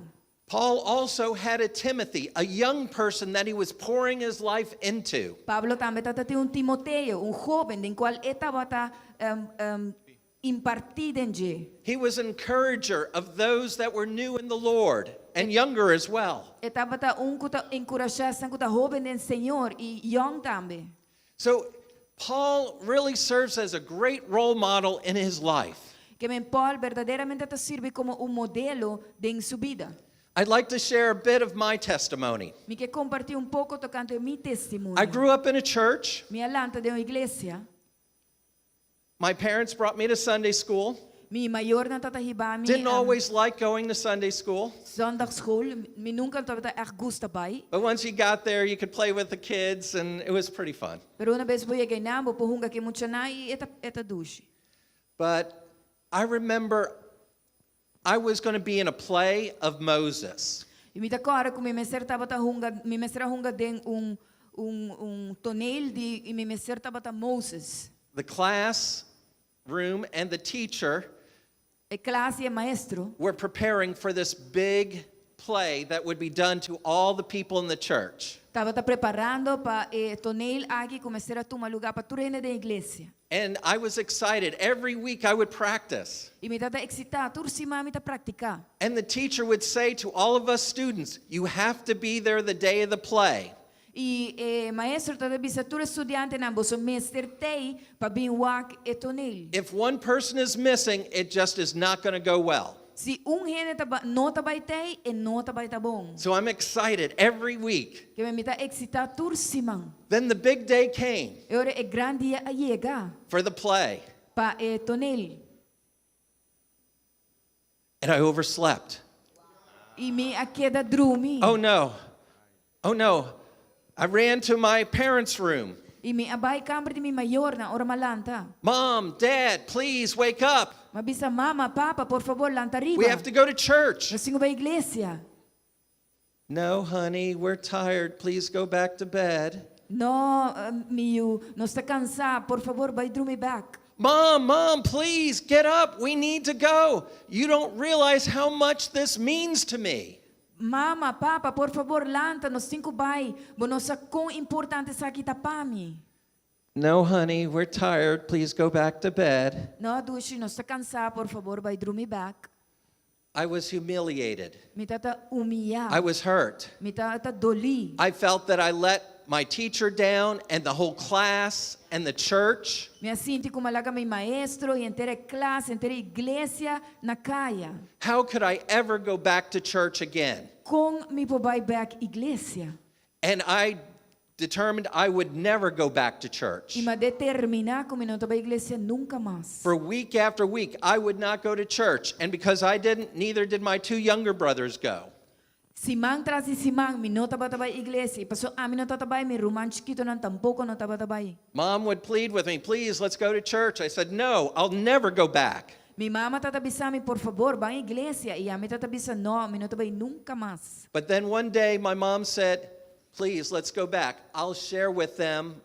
Paul also had a Timothy, a young person that he was pouring his life into. Pablo tambe tabatin un Timoteo, un hóben den kual e tabata impartí den dje. He was an encourager of those that were new in the Lord and younger as well. E tabata un ku ta enkurashá esnan ku ta hóben den Señor i yòn tambe. So Paul really serves as a great role model in his life. Ke men Paul berdaderamente ta sirbi komo un modelo den su bida. I'd like to share a bit of my testimony. Mi ke kompartí un poko tokante mi testimonio. I grew up in a church. Mi a lanta den un iglesia. My parents brought me to Sunday school. Mi mayornan tabata hiba mi Didn't always like going to Sunday school. Zondagsschool. Mi nunka tabata ègt gusta bai. But once you got there, you could play with the kids, and it was pretty fun. Pero unabes bo yega einan, bo por hunga ku e muchanan i e ta dushi. But I remember I was going to be in a play of Moses. I mi ta kòrda ku mi mester tabata hunga, mi mester a hunga den un un un toneel di i mi mester tabata Moses. The class room and the teacher E klas i e maestro were preparing for this big play that would be done to all the people in the church. Tabata preparando pa e toneel aki ku mester a tuma lugá pa tur hende den iglesia. And I was excited. Every week I would practice. I mi tabata eksitá, tur siman mi ta praktiká. And the teacher would say to all of us students, "You have to be there the day of the play." I e maestro tabata bisa tur e studiantenan, Boso mester tei pa bin wak e toneel. If one person is missing, it just is not going to go well. Si un hende ta no ta bai tei, e no ta bai ta bon. So I'm excited every week. Ke men mi ta eksitá tur siman. Then the big day came E ora e gran dia a yega for the play, pa e tonel. and I overslept. I mi a keda drumi. Oh no. Oh no. I ran to my parents' room. I mi a bai kamber di mi mayornan ora m'a lanta. "Mom, Dad, please wake up. M'a bisa mama, papa, por fabor lanta We riba. have to go to church." Nos tin ku bai iglesia. "No, honey, we're tired. Please go back to bed." No, mi yu, nos ta kansá, por fabor bai drumi bèk. "Mom, Mom, please get up. We need to go. You don't realize how much this means to me." Mama, papa, por fabor lanta, nos tin ku bai. Bo no sa kon importante esaki ta pa mi. "No, honey, we're tired. Please go back to bed." No, dushi, nos ta kansá, por fabor bai drumi bèk. I was humiliated. Mi tabata humiyá. I was hurt. Mi tabata dolí. I felt that I let my teacher down and the whole class and the church. Mi a sinti ku m'a laga mi maestro i henter e klas, henter e iglesia na kaya. How could I ever go back to church again? Kon mi por bai bèk iglesia? And I determined I would never go back to church. I m'a determiná ku mi no ta bai iglesia nunka mas. For week after week, I would not go to church. And because I didn't, neither did my two younger brothers go. Siman tras di siman, mi no tabata bai iglesia. I paso ami no tabata bai, mi ruman chikitonan tampoko no tabata bai. Mom would plead with me, "Please, let's go to church." I said, "No, I'll never go back." Mi mama tabata bisa mi, Por fabor, ban iglesia. I ami tabata bisa, No, mi no ta bai nunka mas. But then one day, my mom said, "Please, let's go back. I'll share with them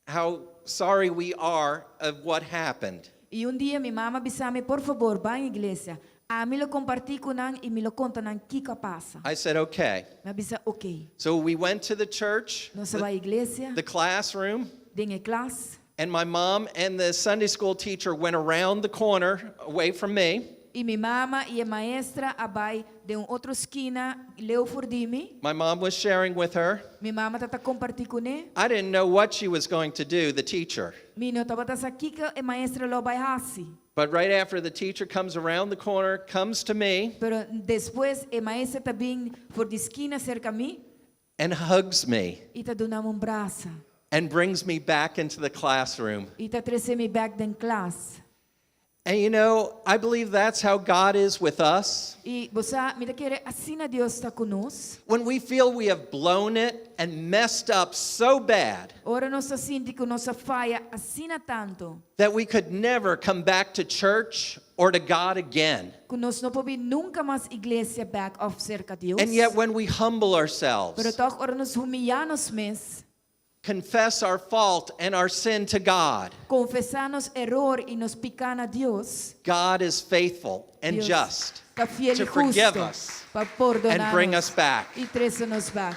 how sorry we are of what happened." I un dia mi mama a bisa mi, Por fabor, ban iglesia. Ami lo kompartí ku nan i mi lo konta nan kiko a pasa. I said, "Okay." Mi a bisa, Ok. So we went to the church, Nos a bai iglesia, the classroom, den e klas. and my mom and the Sunday school teacher went around the corner away from me. I mi mama i e maestra a bai den un otro skina, leu for di mi. My mom was sharing with her. Mi mama tabata kompartí kuné. I didn't know what she was going to do, the teacher. Mi no tabata sa kiko e maestra lo bai hasi. But right after the teacher comes around the corner, comes to me, Pero despues e maestra ta bin for di skina serka mi and hugs me i ta duna mi un brasa. And brings me back into the classroom. I ta trese mi bèk den klas. And I believe that's how God is with us. I bo sa, mi ta kere asina Dios ta ku nos. When we feel we have blown it and messed up so bad Ora nos ta sinti ku nos a faya asina tantu that we could never come back to church or to God again. Ku nos no por bin nunka mas iglesia bèk òf serka Dios. And yet, when we humble ourselves, Pero tòg ora nos humiliá nos mes, confess our fault and our sin to God, konfesá nos eror i nos piká na Dios, God is faithful and Dios just ta fiel to i forgive hustu us pa pordoná and bring nos us back. i trese nos bèk.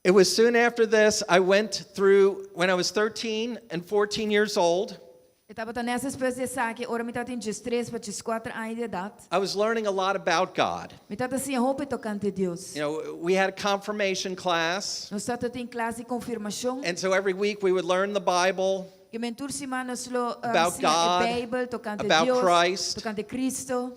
It was soon after this I went through, when I was 13 and 14 years old, E tabata nèt despues di esaki, ora mi tabatin 13 pa 14 aña di edat. I was learning a lot about God. Mi tabata siña hopi tokante Dios. We had a confirmation class, Nos tabatin klas di konfirmashon. And so every week we would learn the Bible, Ke men tur siman nos lo about siña God, e Beibel, tokante about Dios, Christ. Tokante Cristo.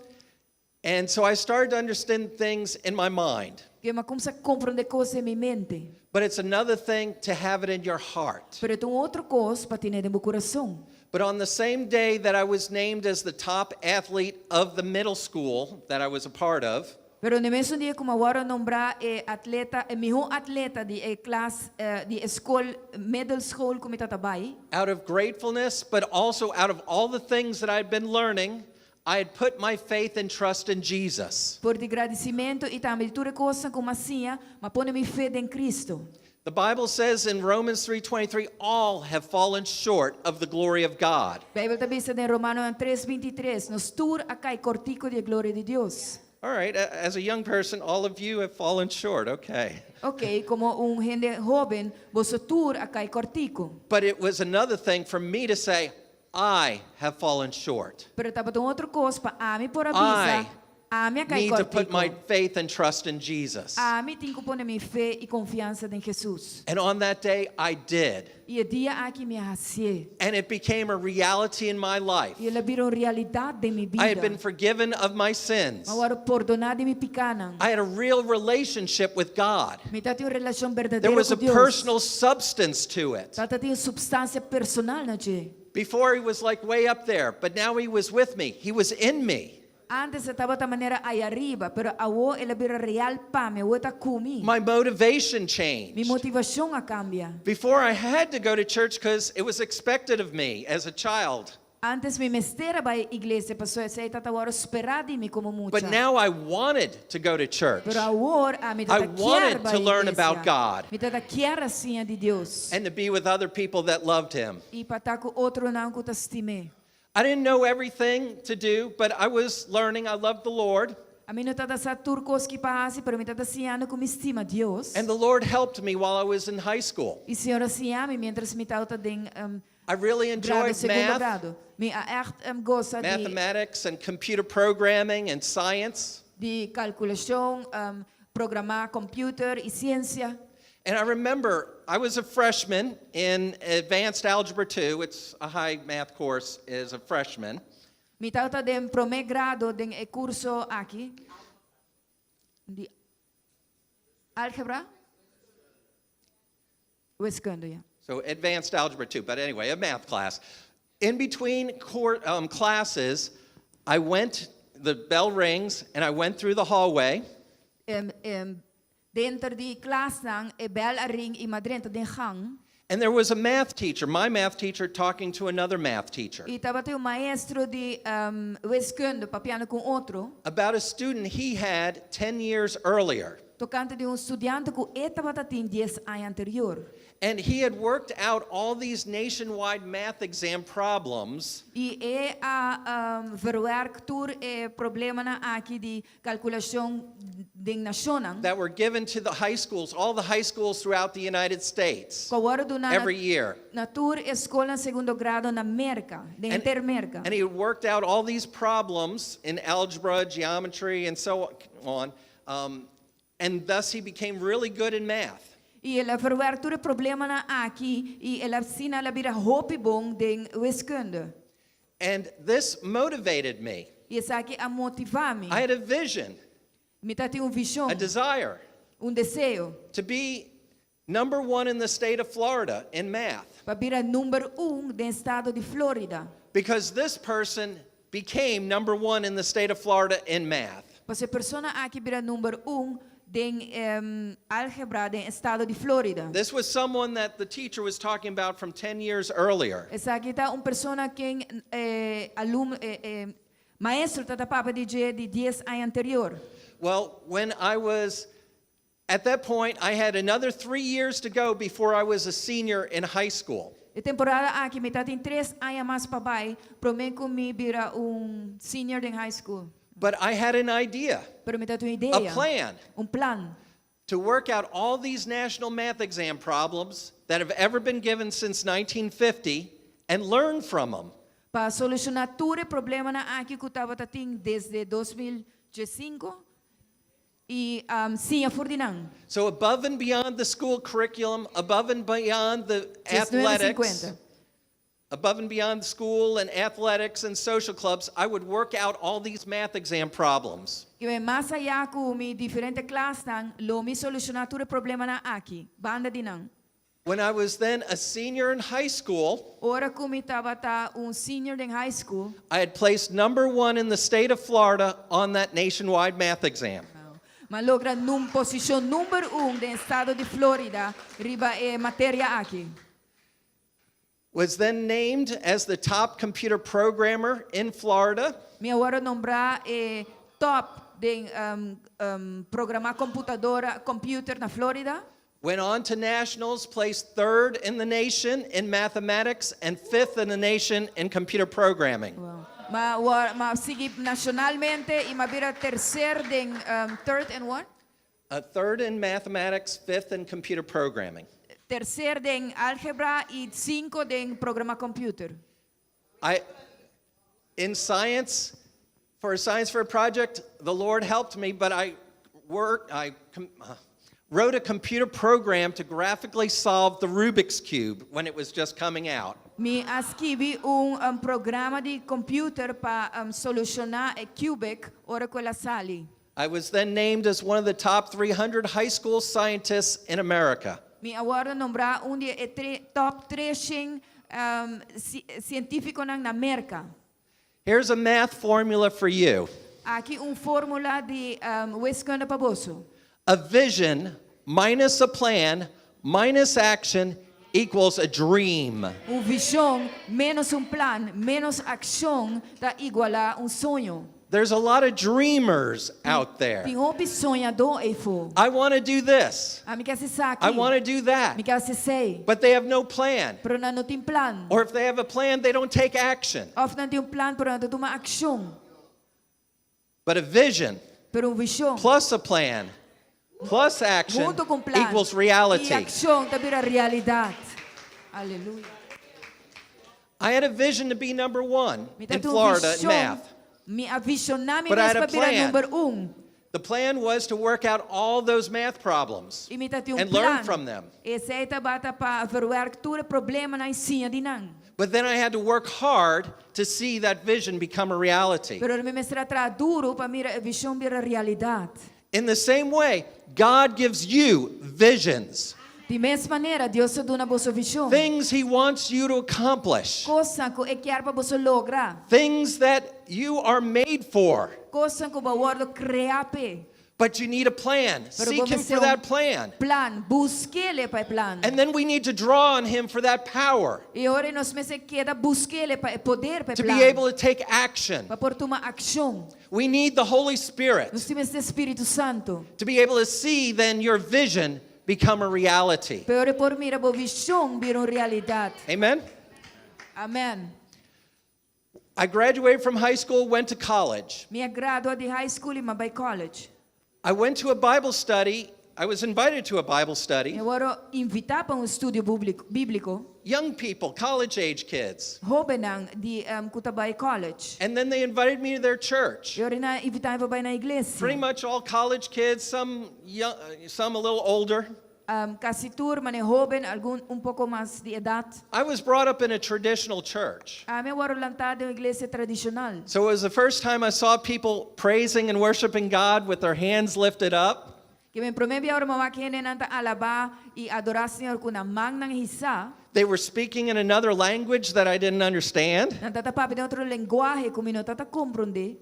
And so I started to understand things in my mind. Ke m'a kuminsá komprondé kos den mi mente. But it's another thing to have it in your heart. Pero ta un otro kos pa tin'é den bo kurason. But on the same day that I was named as the top athlete of the middle school that I was a part of, Pero na mesun dia ku m'a wòrdu nombrá e atleta, e mihó atleta di e klas eh, di skol, middle school ku mi tabata bai. Out of gratefulness, but also out of all the things that I'd been learning, I had put my faith and trust in Jesus. For di gradisimentu i tambe di tur e kosnan ku m'a siña, m'a pone mi fe den Cristo. The Bible says in Romans 3:23, all have fallen short of the glory of God. Beibel ta bisa den Romanonan 3:23, nos tur a kai kòrtiku di e gloria di Dios. All right, as a young person, all of you have fallen short, okay. Ok, komo un hende hóben, boso tur a kai kòrtiku. But it was another thing for me to say, "I have fallen short." Pero tabata un otro kos pa ami por a bisa, I ami a kai need to put my kòrtiku. Faith and trust in Jesus. Ami tin ku pone mi fe i konfiansa den Jesus. And on that day, I did. I e dia aki mi a hasié. And it became a reality in my life. I el a bira un realidat den mi I had bida. been forgiven of my sins. M'a wòrdu pordoná di mi pikánan. I had a real relationship with God. Mi tabatin un relashon There berdadero was ku a Dios. Personal substance to it. Tabatin un supstansia personal na dje. Before, he was like way up there, but now he was with me. He was in me. Antes e tabata manera ayariba, pero awor el a bira real pa mi, awor e ta ku mi. My motivation Mi changed. motivashon a kambia. Before, I had to go to church because it was expected of me as a child. Antes mi mester a bai iglesia, pasobra esei tabata wòrdu sperá di mi komo mucha. But now I wanted to go to church Pero awor ami I tabata wanted kier bai to learn iglesia. About God Mi tabata kier a siña di Dios. And to be with other people that loved him. I pa ta ku otronan ku ta stim'é. I didn't know everything to do, but I was learning. I loved the Lord. Ami no tabata sa tur kos ki pa hasi, pero mi tabata siñando ku mi stima Dios. And the Lord helped me while I was in high school. I Señor a siña mi miéntras mi tabata den um, I really grado, enjoyed segundo math, grado. Mi a echt gosa di, mathematics, and computer programming and science. Di kalkulashon, programá computer i siensia. And I remember I was a freshman in Advanced Algebra 2. It's a high math course as a freshman. Mi tabata den promé grado den e kurso aki di álgebra. Wiskunde, ja. So Advanced Algebra 2, but anyway, a math class. In between classes, I went, the bell rings, and I went through the hallway. Denter di klasnan, e bèl a ring i m'a drenta den gang. And there was a math teacher, my math teacher, talking to another math teacher I tabatin un maestro di wiskunde papiando ku otro. About a student he had 10 years earlier. Tokante di un studiante ku e tabatin 10 aña anterior. And he had worked out all these nationwide math exam problems. I el a verwerk tur e problemanan aki di kalkulashon. den nashonnan. That were given to the high schools, all the high schools throughout the United States Ku a wòrdu duná every year. Na tur skol segundo grado na Merka, den henter Merka. And he worked out all these problems in algebra, geometry, and so on. And thus he became really good in math. I el a verwerk tur e problemanan aki i el a asina el a bira hopi bon den wiskunde. And this motivated me. I esaki a motivá mi. I had a vision, Mi tabatin un vishon, a desire un deseo to be number one in the state of Florida in math. Pa bira number un den estado di Florida. Because this person became number one in the state of Florida in math. Pasobra e persona aki a bira number un den álgebra den estado di Florida. This was someone that the teacher was talking about from 10 years earlier. Esaki ta un persona ku alumno, maestro tabata papia di dje di 10 aña anterior. Well, when I was at that point, I had another 3 years to go before I was a senior in high school. E temporada aki mi tabatin 3 aña mas pa bai, promé ku mi bira un senior in high school. But I had an idea, Pero mi tabatin un idea. a plan Un plan. To work out all these national math exam problems that have ever been given since 1950 and learn from them. Pa solushoná tur e problemanan aki ku tabatin desde 2005 i siña for di nan. So, above and beyond the school curriculum, above and beyond the athletics, 1950. Above and beyond school and athletics and social clubs, I would work out all these math exam problems. I mas ayá ku mi diferente klasnan, lo mi solushoná tur e problemanan aki, banda di nan. When I was then a senior in high school, Ora ku mi tabata un senior in high school, I had placed number one in the state of Florida on that nationwide math exam. M'a logra un posishon number 1 den estado di Florida, riba e materia aki. Was then named as the top computer programmer in Florida. Mi a wòrdu nombrá top di programá komputadora, computer na Florida. Went on to nationals, placed third in the nation in mathematics and fifth in the nation in computer programming. Wow. M'a sigui nashonalmente i m'a bira terser di third and what? Third in mathematics, fifth in computer programming. Terser di álgebra i 5 di programá computer. In science, for a science fair project, the Lord helped me, but I wrote a computer program to graphically solve the Rubik's Cube when it was just coming out. Mi a skirbi un programa di computer pa solushoná e cubic ora ku el a sali. I was then named as one of the top 300 high school scientists in America. Mi a wòrdu nombrá un di e top 3 sientífikonan na Merka. Here's a math formula for you. Aki un fórmula di wiskunde pa boso. A vision minus a plan minus action equals a dream. Un vishon ménos un plan, ménos akshon, ta igual na un soño. There's a lot of dreamers out there. Tin hopi soñadó eifó. I want to do this. Ami ke hasi esaki. I want to do that. Mi ke hasi esei. But they have no plan. Pero nan no tin plan. Or if they have a plan, they don't take action. Òf nan tin un plan, pero nan no ta tuma akshon. But a vision Pero un vishon plus a plan plus action huntu ku plan equals i reality. Akshon ta bira realidat. Aleluya. I had a vision to be number one Mi in ta un Florida in vishon. math. Mi a vishoná mi But I had mes a pa bira plan. number 1. The plan was to work out all those math problems I mi tabatin un and plan. learn from them. Esei tabata pa verwerk tur e problemanan i siña di nan. But then I had to work hard to see that vision become a reality. Pero mi mester a traha duru pa mira e vishon bira realidat. In the same way, God gives you visions, Di mes manera, Dios ta duna boso vishon. Things He wants you to accomplish, Kosnan ku E ke pa bo logra. Things that you are made for. Kosnan ku bo a wòrdu kreá p'e. But you need a plan. Pero Seek Him for that plan. Plan, busk'é pa e plan. And then we need to draw on Him for that power I ora nos mester keda busk'é pa e poder pa e to plan. Be able to take action. Pa por tuma akshon. We need the Holy Spirit Nos mester Spiritu Santu. To be able to see then your vision become a reality. Pa por mira bo vishon bira un realidat. Amen? Amèn. I graduated from high school, went to college. Mi a gradua di high school i m'a bai college. I went to a Bible study. I was invited to a Bible study. Mi a wòrdu invitá pa un estudio bíbliko, bíbliko. Young people, college age kids. Hóbennan di ku ta bai college. And then they invited me to their church. I ora nan a invitá mi pa bai nan iglesia. Pretty much all college kids, some young, some a little older. Kasi tur mane hóben, algun un poko mas di edat. I was brought up in a traditional church. Ami a wòrdu lantá den un iglesia tradishonal. So it was the first time I saw people praising and worshiping God with their hands lifted up. Ke men promé bia ora m'a wak hendenan ta alabá i adorá Señor ku nan mannan hisá. They were speaking in another language that I didn't understand. Nan tabata papia den otro lenguahe ku mi no tabata komprondé.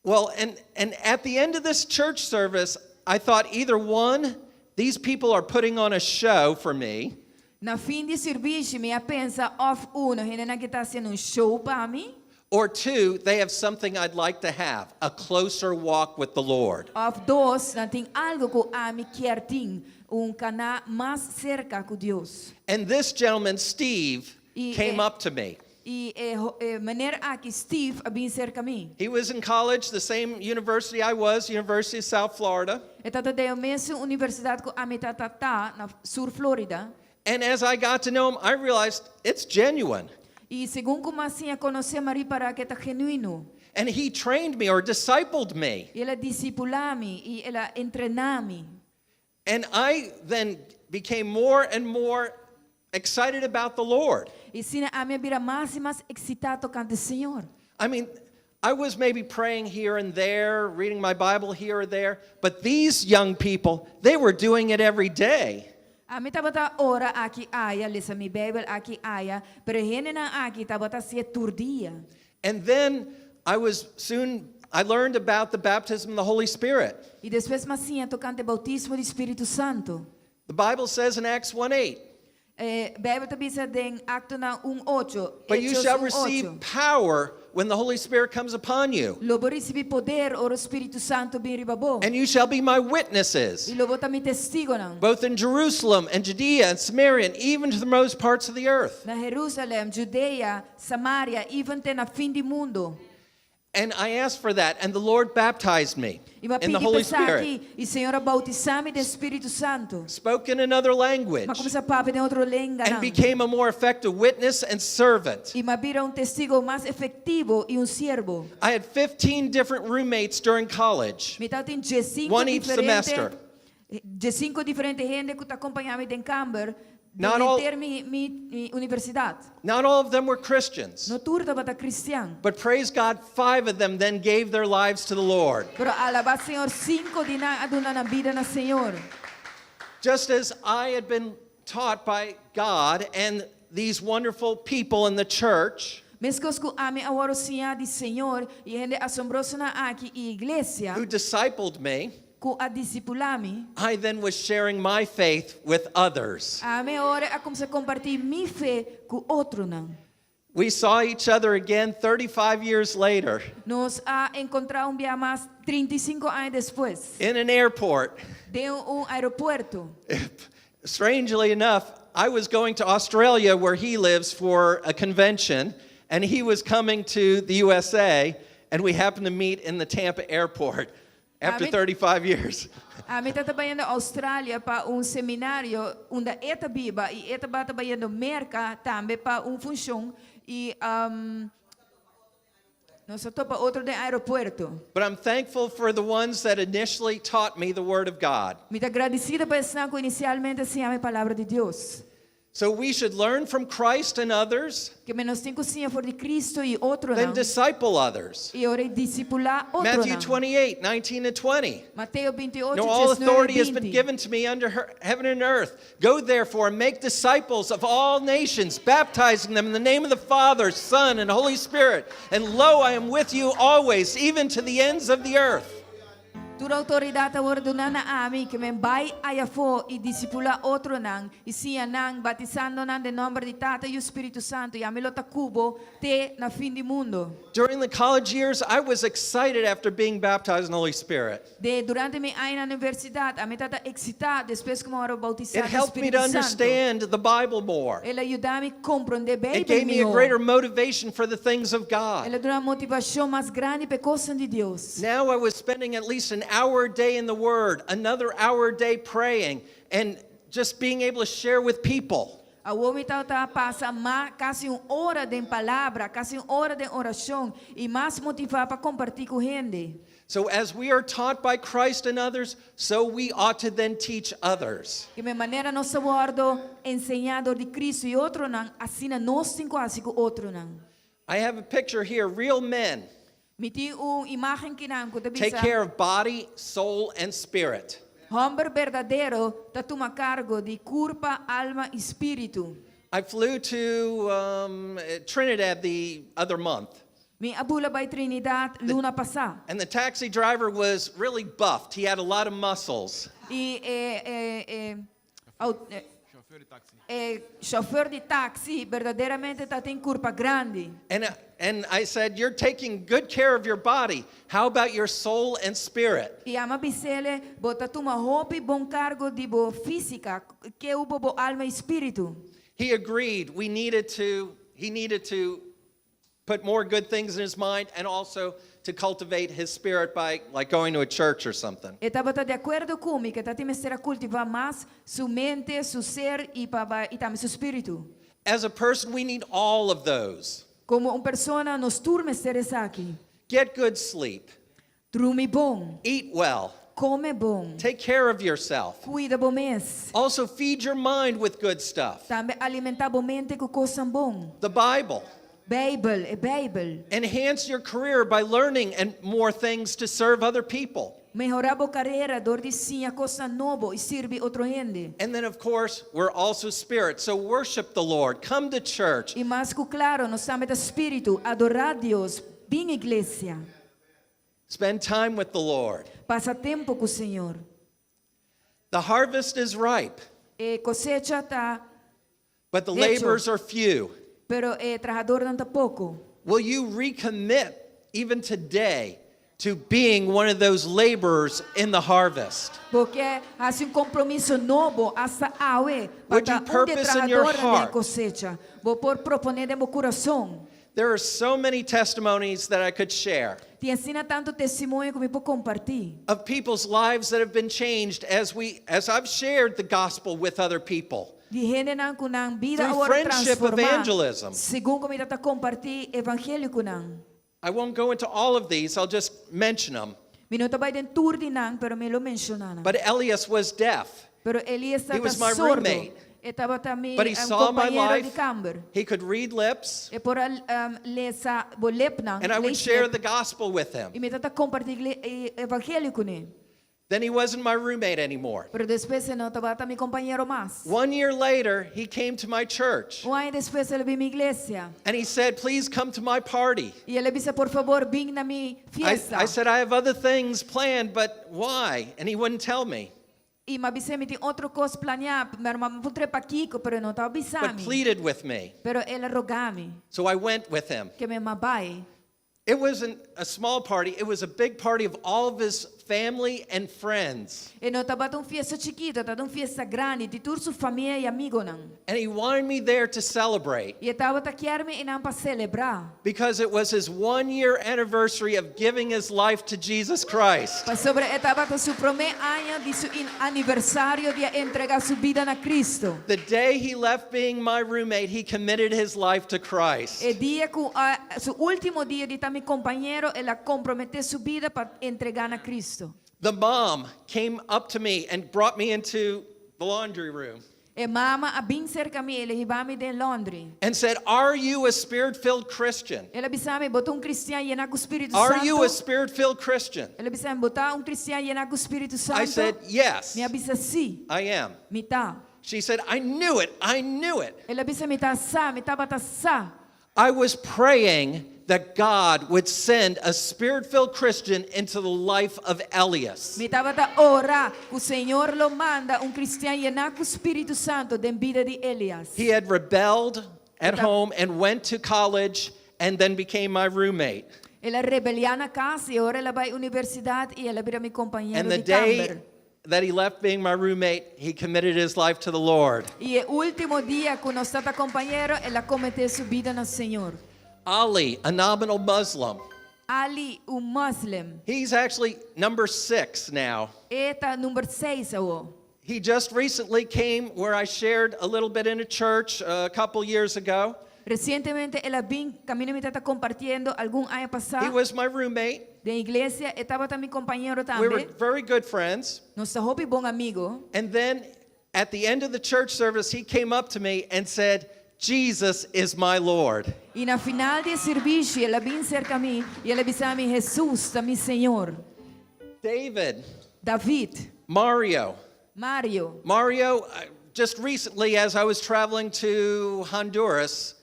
Well, and at the end of this church service, I thought either one, these people are putting on a show for me, Na fin di servisio mi a pensa òf uno, hendenan aki ta hasiendo un show pa mi, or two, they have something I'd like to have, a closer walk with the Lord. Òf dos, nan tin algu ku ami kier tin, un kana mas serka ku Dios. And this gentleman, Steve, came up to me. I e e mener aki, Steve, a bin serka mi. He was in college, the same university I was, University of South Florida. E tabata den e mesun universidat ku ami tabata ta, na Sur Florida. And as I got to know him, I realized it's genuine. I segun ku m'a siña konosé, m'a ripará ku e ta genuino. And he trained me or discipled me. I el a disipulá mi i el a entrená mi. And I then became more and more excited about the Lord. I asina ami a bira mas i mas eksitá tokante Señor. I mean, I was maybe praying here and there, reading my Bible here or there, but these young people, they were doing it every day. Ami tabata ora aki aya, lesa mi Beibel aki aya, pero e hendenan aki tabata hasié tur dia. And then I was soon, I learned about the baptism of the Holy Spirit. I despues m'a siña tokante boutismo di Spiritu Santu. The Bible says in Acts 1 8, E Beibel ta bisa den Aktonan un ocho, But you Hechos shall un receive ocho. power when the Holy Spirit comes upon you, Lo bo risibí poder ora Spiritu Santu bin riba bo. and you shall be my witnesses, I lo bo ta mi testigonan. both in Jerusalem and Judea and Samaria, and even to the most parts of the earth. Na Jerusalem, Judea, Samaria, even te na fin di mundu. And I asked for that, and the Lord baptized me I m'a in the pidi Holy pa esaki, Spirit. i Señor a boutisá mi den Spiritu Santu. Spoke in another language M'a kuminsá papia den otro lenganan. and became a more effective witness and servant. I m'a bira un testigo mas efektivo i un siervo. I had 15 different roommates during college. Mi tabatin diesinku One each diferente, semester. 15 diferente hende ku ta kompañá mi den kamber Not all, durante mi universidat. not all of them were Christians, No tur tabata kristian. but praise God, five of them then gave their lives to the Lord. Pero alabá Señor, sinku di nan a duna nan bida na Señor. Just as I had been taught by God and these wonderful people in the church Meskos ku ami a wòrdu siñá di Señor i e hende asombrosonan aki i iglesia who discipled me, ku a disipulá mi, I then was sharing my faith with others. ami awor a kuminsá kompartí mi fe ku otronan. We saw each other again 35 years later Nos a enkontrá un bia mas 35 aña despues in an airport. den un aeropuerto. Strangely enough, I was going to Australia where he lives for a convention, and he was coming to the USA, and we happened to meet in the Tampa airport after 35 years. Ami tabata bayendo Australia pa un seminario unda e ta biba i e tabata bayendo Merka tambe pa un funshon i um, nos a topa otro den aeropuerto. But I'm thankful for the ones that initially taught me the Word of God. Mi ta gradisido pa esnan ku inisialmente a siña mi palabra di Dios. So we should learn from Christ and others, Ke men nos tin ku siña for di Cristo i otronan. then disciple others. I ora disipulá otronan. Matthew 28, 19 and 20. Mateo 28, No, all 19, authority has been 20. given to me under her, heaven and earth. Go therefore and make disciples of all nations, baptizing them in the name of the Father, Son, and Holy Spirit. And lo, I am with you always, even to the ends of the earth. Tur outoridat a wòrdu duná na ami, ke men bai ayafó i disipulá otronan, i siña nan, batisando nan den nòmber di Tata i Spiritu Santu, i ami lo ta ku bo te na fin di mundu. During the college years, I was excited after being baptized in the Holy Spirit. De durante mi aña na universidat, ami tabata eksitá despues ku mi a wòrdu boutisá It den helped me to Spiritu Santu. understand the Bible more. El a yuda mi komprondé It Beibel gave me a mihó. greater motivation for the things of God. El a duna motivashon mas grandi pa e kosnan di Dios. Now I was spending at least an hour a day in the Word, another hour a day praying, and just being able to share with people. Awor mi ta pasa mas kasi un ora den palabra, kasi un ora di orashon i mas motivá pa kompartí ku hende. So, as we are taught by Christ and others, so we ought to then teach others. Ku manera nos a wòrdu siñá di Kristu i otronan, asina nos tin ku hasi ku otronan. I have a picture here, real men Mi tin un imágen akinan ku ta take bisa. care of body, soul, and spirit. Hòmber berdadero ta tuma kargo di kurpa, alma i spiritu. I flew to Trinidad the other month, Mi a bula bai Trinidad luna pasá. And the taxi driver was really buffed. He had a lot of muscles. I e shofùr di taksi berdaderamente tabatin kurpa grandi. And I said, "You're taking good care of your body. How about your soul and spirit?" I m'a bis'é, bo ta tuma hopi bon kargo di bo físiko, ku bo alma i spiritu. He agreed he needed to put more good things in his mind and also to cultivate his spirit by, like, going to a church or something. E tabata di akuerdo ku mi, ku e tabatin mester a kultivá mas su mente, su ser i tambe su spiritu. As a person, we need all of those. Komo un persona, nos tur mester esaki. Get good sleep, Drumi bon, eat well, kome bon, take care of yourself. Kuida bo mes. Also, feed your mind with good stuff. Tambe alimentá bo mente ku kos bon. The Bible. Beibel, e Beibel. Enhance your career by learning and more things to serve other people. Mehorá bo karera, dor di siña kos nobo i sirbi otro hende. And then, of course, we're also spirit. So worship the Lord. Come to church. I mas ku klaro, nos tambe ta spiritu, adorá Dios, bin iglesia. Spend time with the Lord. Pasa tempu ku Señor. The harvest is ripe, E kosecha ta, but the Hecho. laborers are few. Pero e trahadónan ta poko. Will you recommit, even today, to being one of those laborers in the harvest? Bo ke hasi un kompromiso nobo, asta awe, Would you pa ta un purpose in your trahadó di heart? kosecha. Bo por proponé den bo kurason. There are so many testimonies that I could share Tin asina tantu testimonio ku mi por kompartí. Of people's lives that have been changed as I've shared the gospel with other people. Di hendenan ku nan bida Through awor friendship transformá. Evangelism. Segun ku mi ta kompartí evangelio ku nan. I won't go into all of these, I'll just mention them. Mi no ta bai den tur di nan, pero mi lo menshoná nan. But Elias was deaf. Pero Elias He was tabata my sordo. roommate. E tabata mi But he saw my kompañero di life. kamber. He could read lips, E por a lesa bo lepnan. And I would share the gospel with him. I mi tabata kompartí e evangelio kuné. Then he wasn't my roommate anymore. Pero despues e no tabata mi kompañero mas. One year later, he came to my church Un aña despues el a bin mi iglesia. And he said, "Please come to my party." I el a bisa, por fabor, bin na mi fiesta. I said, "I have other things planned, but why?" And he wouldn't tell me, I m'a bis'é, mi tin otro kos planiá, pero m'a puntr'é pakiko, pero e no tabata but bisami. Pleaded with me. Pero el a rogami, So I went with him. ke men m'a bai. It wasn't a small party, it was a big party of all of his family and friends. E no tabata un fiesta chikitu, tabata un fiesta grandi, di tur su famia i amigunan. And he wanted me there to celebrate I e tabata ke mi einan pa selebrá. Because it was his 1 year anniversary of giving his life to Jesus Christ. Pasobra e tabata su promé aña di su aniversario di entregá su bida na Kristu. The day he left being my roommate, he committed his life to Christ. E dia ku su último dia di ta mi kompañero, el a komprometé su bida pa entregá na Kristu. The mom came up to me and brought me into the laundry room E mama a bin serka mi, el a hiba mi den laundry. And said, "Are you a spirit filled Christian? El a bisami, bo ta un kristian yená ku Spiritu Are you a Santu? Spirit filled Christian?" El a bisami, bo ta un kristian yená ku Spiritu Santu? I said, "Yes, Mi a bisa si, I am." mi ta. She said, "I knew it. I knew it. El a bisa, mi tabata sa, mi tabata sa. I was praying that God would send a spirit filled Christian into the life of Elias." Mi tabata ora ku Señor lo manda un kristian yená ku Spiritu Santu den bida di Elias. He had rebelled at home and went to college and then became my roommate. El a rebeliá na kas i ora el a bai universidat i el a bira mi kompañero And the di day kamber. That he left being my roommate, he committed his life to the Lord. I e último dia ku nos tabata kompañero, el a kometé su bida na Señor. Ali, a nominal Muslim, Ali, un moslim. He's actually number 6 now. E ta number 6 awor. He just recently came where I shared a little bit in a church a couple years ago. Resientemente el a bin kaminda mi tabata kompartiendo algun aña He pasá. was my roommate. Den iglesia, e tabata mi kompañero We were tambe. very good friends. Nos ta hopi bon amigu. And then at the end of the church service, he came up to me and said, "Jesus is my Lord." I na final di servisio, el a bin serka mi i el a bisa mi, "Hesus ta mi Señor." David, David, Mario. Mario. Mario, just recently, as I was traveling to Honduras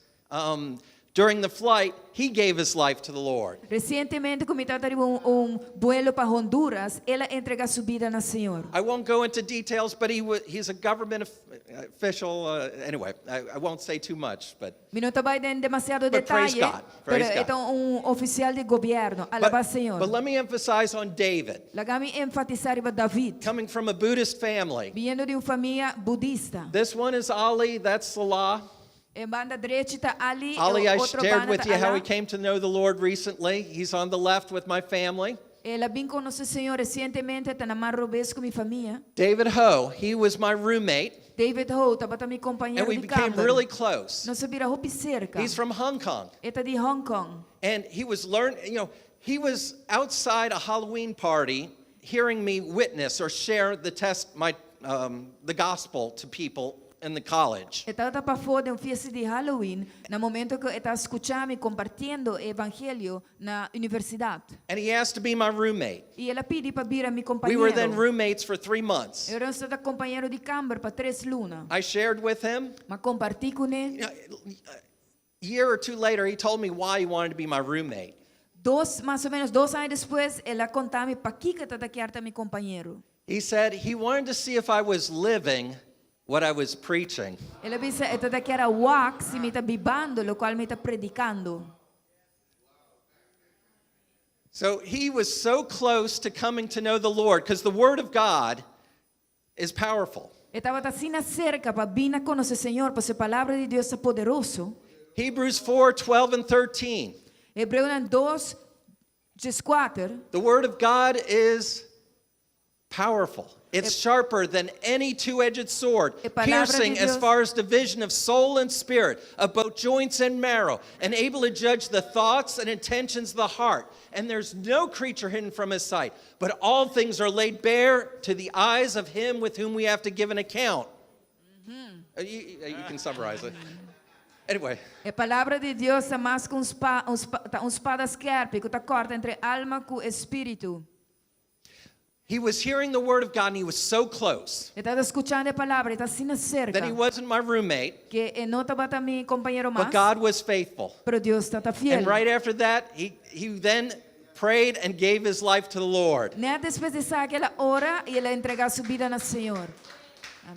during the flight, he gave his life to the Lord. Resientemente, ku mi tabata riba un vuelo pa Honduras, el a entregá su bida na Señor. I won't go into details, but he's a government official. Anyway, I won't say too much, but, Mi no ta bai den demasiado but praise detaye, God. pero Praise God. e ta un ofisial di gobièrnu. Alabá Señor. But let me emphasize on David, Laga mi enfatisá riba David, coming from a Buddhist family. biniendo di un famia budista. This one is Ali, that's Salah. E banda drechi ta Ali, Ali, e I otro shared banda with ta you how Alá. he came to know the Lord recently. He's on the left with my family. El a bin konosé Señor resientemente, ta na man robes ku mi famia. David Ho, he was my roommate, David Ho tabata mi kompañero and we di became kamber. really close. Nos a bira hopi serka. He's from Hong Kong, E ta di Hong Kong. and he was learn, he was outside a Halloween party hearing me witness or share the test, my, the gospel to people in the college. E tabata pafó di un fiesta di Halloween, na momento ku e ta skucha mi kompartiendo e evangelio na universidat. And he asked to be my roommate. I el a pidi pa bira mi We were then kompañero. roommates for 3 months. I nos tabata kompañero di kamber pa tres luna. I shared with him. M'a kompartí kuné. A year or two later, he told me why he wanted to be my roommate. Dos, mas o ménos dos aña despues, el a konta mi pakiko e tabata ke ta mi kompañero. He said he wanted to see if I was living what I was preaching. El a bisa e tabata ke a wak si mi ta bibando, lokual mi ta predikando. So he was so close to coming to know the Lord because the Word of God is powerful. E tabata asina serka pa bin na konosé Señor, pasobra e palabra di Dios ta poderoso. Hebrews 4 12 and 13. Hebreonan 2, 14. The Word of God is powerful. It's sharper than any two edged sword, E palabra di piercing as Dios- far as division of soul and spirit, of both joints and marrow, and able to judge the thoughts and intentions of the heart. And there's no creature hidden from his sight, but all things are laid bare to the eyes of him with whom we have to give an account. You can summarize it. Anyway, E palabra di Dios ta mas ku un spa, un spa, ta un spada skèrpi, ku ta kòrta entre alma ku spiritu. he was hearing the word of God and he was so close E tabata skuchando e palabra, e ta asina serka. that he wasn't my roommate, Ku e no tabata mi kompañero mas. but God was faithful. Pero Dios tabata fiel. And right after that, he then prayed and gave his life to the Lord. Nèt despues di esaki el a ora i el a entregá su bida na Señor.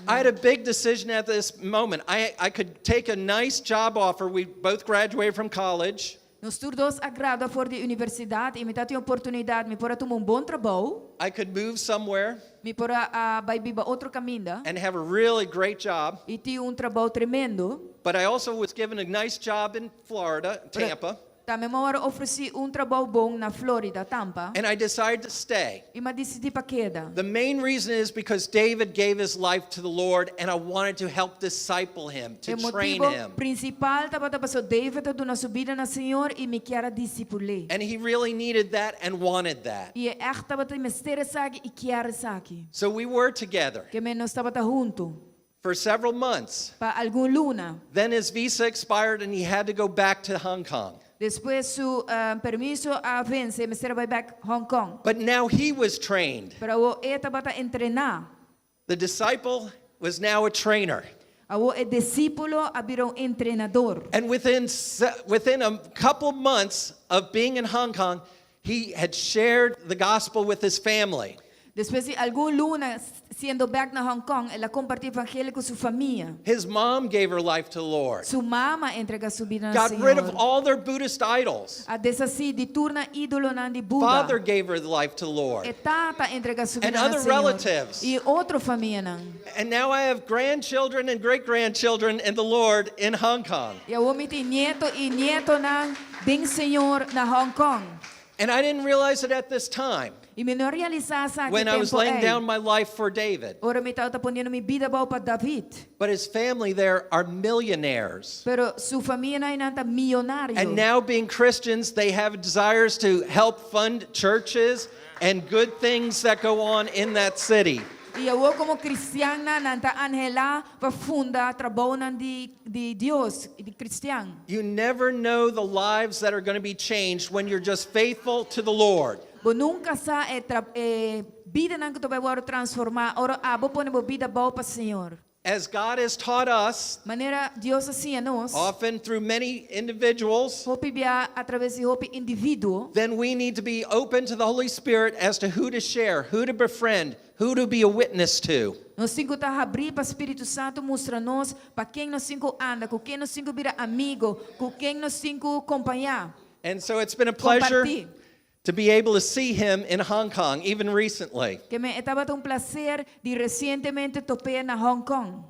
I had a big decision at this moment. I could take a nice job offer. We both graduated from college. Nos tur dos a gradua for di universidat i mi tabatin oportunidat, mi por a tuma un bon trabou, I could move somewhere mi por a bai biba otro kaminda and have a really great job. i tin un trabou tremendo. But I also was given a nice job in Florida, Tampa, Tambe m'a wòrdu ofresí un trabou bon na Florida, Tampa. and I decided to stay. I m'a disidí pa keda. The main reason is because David gave his life to the Lord, and I wanted to help disciple him, to E train motibu him. prinsipal tabata pasobra David a duna su bida na Señor i mi kier a disipul'é. And he really needed that and wanted that. I e echt tabata mester esaki i kier esaki. So we were together Ke men nos tabata huntu for several months. pa algun luna. Then his visa expired and he had to go back to Hong Kong. Despues su permiso a vense, e mester a bai bèk Hong Kong. But now he was trained. Pero e tabata entrená. The disciple was now a trainer. Awor e disípulo a bira un entrenadó. And within a couple months of being in Hong Kong, he had shared the gospel with his family. Despues di algun luna siendo bèk na Hong Kong, el a kompartí evangelio ku su famia. His mom gave her life to the Lord, Su mama a entregá su bida na got rid of Señor. all their Buddhist idols. A deshasí di tur nan ídolonan di Buda. Father gave her the life to the Lord. E tata a entregá su And bida na other Señor. relatives. I otro famianan. And now I have grandchildren and great grandchildren in the Lord in Hong Kong. I awor mi tin nietu i nietonan den Señor na Hong Kong. And I didn't realize it at this time I mi no a realisá esaki when I was tempu laying ei. down my life for David. Ora mi tabata poniendo mi bida abou pa David. But his family there are millionaires. Pero su famianan einan ta mionario. And now, being Christians, they have desires to help fund churches and good things that go on in that city. I awor komo kristiannan nan ta anhelá pa funda trabounan di di Dios di kristian. You never know the lives that are going to be changed when you're just faithful to the Lord. Bo nunka sa e tra, e bidanan ku ta bai wòrdu transformá ora abo pone bo bida abou pa Señor. As God has taught us, Manera Dios a siña nos, often through many individuals, hopi bia a traves di hopi individuo, then we need to be open to the Holy Spirit as to who to share, who to befriend, who to be a witness to. nos tin ku ta habrí pa Spiritu Santu mustra nos pa ken nos tin ku anda, ku ken nos tin ku bira amigu, ku ken nos tin ku kompañá. And so it's been a pleasure Kompartí. to be able to see him in Hong Kong, even recently. Ke men e tabata un plaser di resientemente top'é na Hong Kong.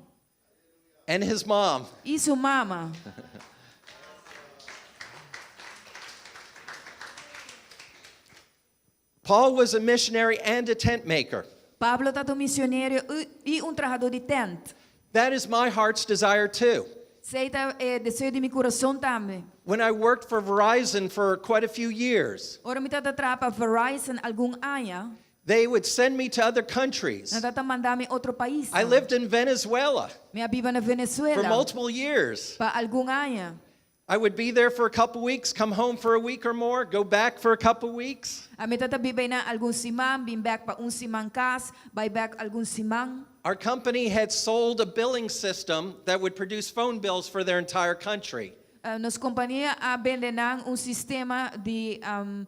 And his mom. I su mama. Paul was a missionary and a tent maker. Pablo tabata un misionero i un trahadó di tènt. That is my heart's desire too. Esei ta e deseo di mi kurason tambe. When I worked for Verizon for quite a few years, Ora mi tabata traha pa Verizon algun aña, they would send me to other countries. nan tabata manda mi otro pais. I lived in Venezuela Mi a biba na for Venezuela multiple years. pa algun aña. I would be there for a couple weeks, come home for a week or more, go back for a couple weeks. Ami tabata biba einan algun siman, bin bèk pa un siman kas, bai bèk algun siman. Our company had sold a billing system that would produce phone bills for their entire country. Eh, nos kompania a bende nan un sistema di um,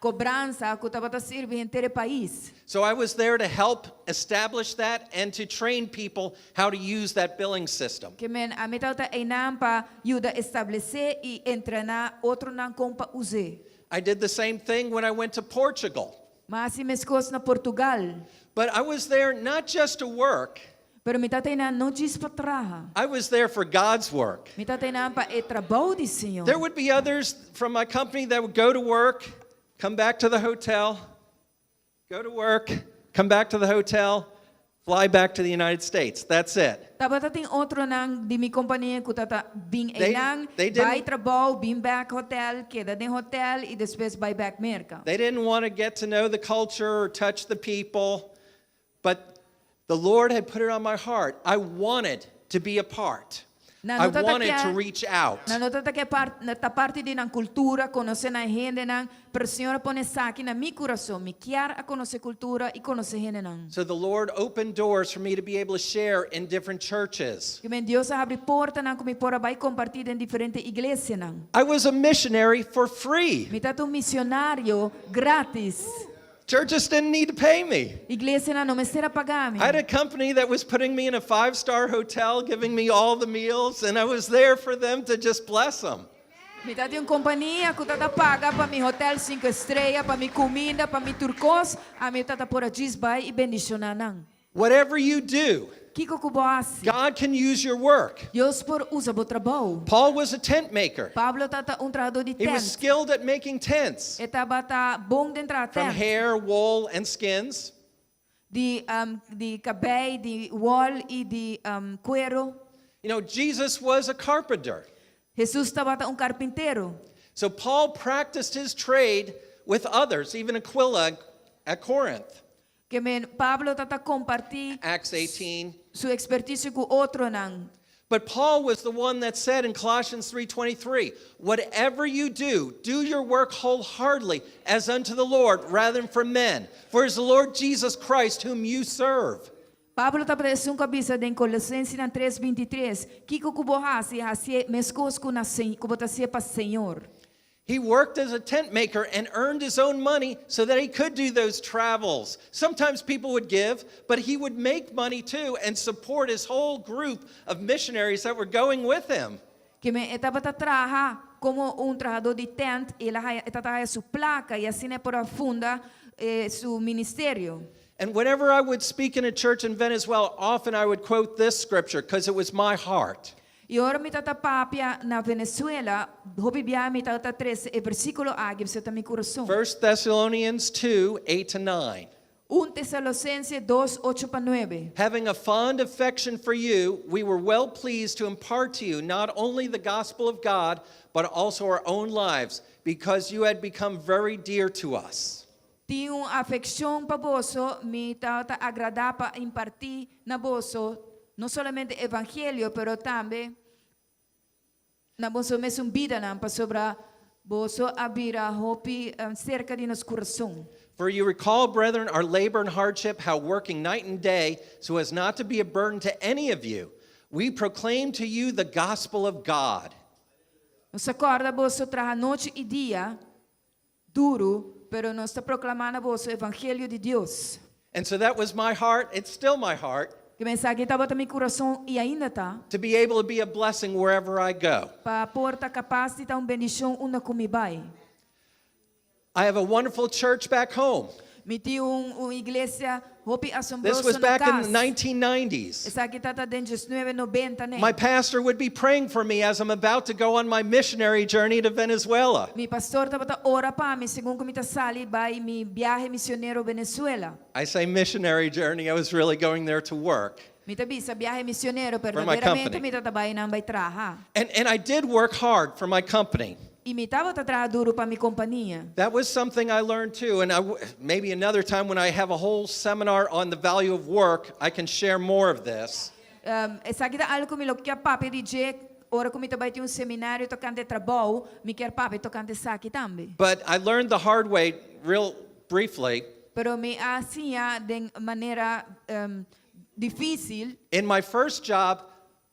kobransa ku tabata sirbi henter e pais. So I was there to help establish that and to train people how to use that billing system. Ke men ami tabata einan pa yuda establesé i entrená otronan kon pa us'é. I did the same thing when I went to Portugal. M'a hasi meskos na Portugal. But I was there not just to work, Pero mi tabata einan no djis pa traha. I was there for God's work. Mi tabata einan pa e trabou di Señor. There would be others from my company that would go to work, come back to the hotel, go to work, come back to the hotel, fly back to the United States. That's it. Tabata tin otronan di mi kompania ku tabata bin They- einan, they didn't- bai trabou, bin bèk hotel, keda den hotel i despues bai bèk Merka. They didn't want to get to know the culture or touch the people, but the Lord had put it on my heart. I wanted to be a part. Nan I no tabata wanted ke to reach out. Nan no tabata ke part, na ta parti di nan kultura, konosé nan hendenan, pero Señor a pone esaki na mi kurason, mi kier a konosé kultura i konosé hendenan. So the Lord opened doors for me to be able to share in different churches. Ke men Dios a habri portanan ku mi por a bai kompartí den diferente iglesianan. I was a missionary for free. Mi tabata un misionario gratis. Churches didn't need to pay me. Iglesianan no mester a paga mi. I had a company that was putting me in a five star hotel, giving me all the meals, and I was there for them to just bless them. Mi tabatin un kompania ku tabata paga pa mi hotel sinku strea, pa mi kuminda, pa mi tur kos. Ami tabata por a djis bai i bendishoná nan. Whatever you do, Kiko ku bo hasi? God can use your work. Dios por usa bo trabou. Paul was a tent maker, Pablo tabata un trahadó di he was tent. skilled at making tents E tabata bon den traha from tent. hair, wool, and skins. Di um, di kabei, di wol i di um, kueru. You know, Jesus was a carpenter. Jesus tabata un karpintero. So Paul practiced his trade with others, even Aquila at Corinth. Ke men Pablo tabata kompartí Acts 18. su ekspertisio ku otronan. But Paul was the one that said in Colossians 3:23, "Whatever you do, do your work wholeheartedly as unto the Lord rather than for men, for it is the Lord Jesus Christ whom you serve." Pablo tabata esun ku a bisa den Kolosensenan 3, 23, Kiko ku bo hasi, hasié meskos ku na ku bo ta hasié pa Señor. He worked as a tent maker and earned his own money so that he could do those travels. Sometimes people would give, but he would make money too and support his whole group of missionaries that were going with him. Ke men e tabata traha komo un trahadó di tènt, i el a haya, e tabata haya su plaka i asina e por a funda eh, su ministerio. And whenever I would speak in a church in Venezuela, often I would quote this scripture because it was my heart. I ora mi tabata papia na Venezuela, hopi bia mi tabata trese e versíkulo aki, ta mi kurason. 1 Thessalonians 2 8 to 9. 1 Tesalonisense 2, 8 pa 9. Having a fond affection for you, we were well pleased to impart to you not only the gospel of God, but also our own lives, because you had become very dear to us. Tin un afekshon pa boso, mi tabata agradá pa impartí na boso, no solamente evangelio, pero tambe na boso mes bidanan, pasobra boso a bira hopi serka di nos kurason. For you recall, brethren, our labor and hardship, how working night and day, so as not to be a burden to any of you, we proclaim to you the gospel of God. Nos ta kòrda boso traha nochi i dia, duru, pero nos ta proklamando boso evangelio di Dios. And so that was my heart. It's still my heart Ke men esaki tabata mi kurason i ainda ta, to be able to be a blessing wherever I go. Pa por ta kapas di ta un bendishon unda ku mi bai. I have a wonderful church back home. Mi tin un iglesia hopi This asombroso was na back in kas. the 1990s. Esaki tabata den 1990, ne? My pastor would be praying for me as I'm about to go on my missionary journey to Venezuela. Mi pastor tabata ora pa mi segun ku mi ta sali bai mi biahe misionero Venezuela. I say missionary journey, I was really going there to work. Mi ta bisa biahe misionero, For my berdaderamente company. mi tabata bai einan bai traha. And I did work hard for my company. I mi tabata traha duru pa mi kompania. That was something I learned too. And maybe another time when I have a whole seminar on the value of work, I can share more of this. Esaki ta algu ku mi lo ke papia di dje, ora ku mi ta bai tin un seminario tokante trabou, mi ke papia tokante esaki tambe. But I learned the hard way, real briefly. Pero mi a siña den manera difísil. In my first job,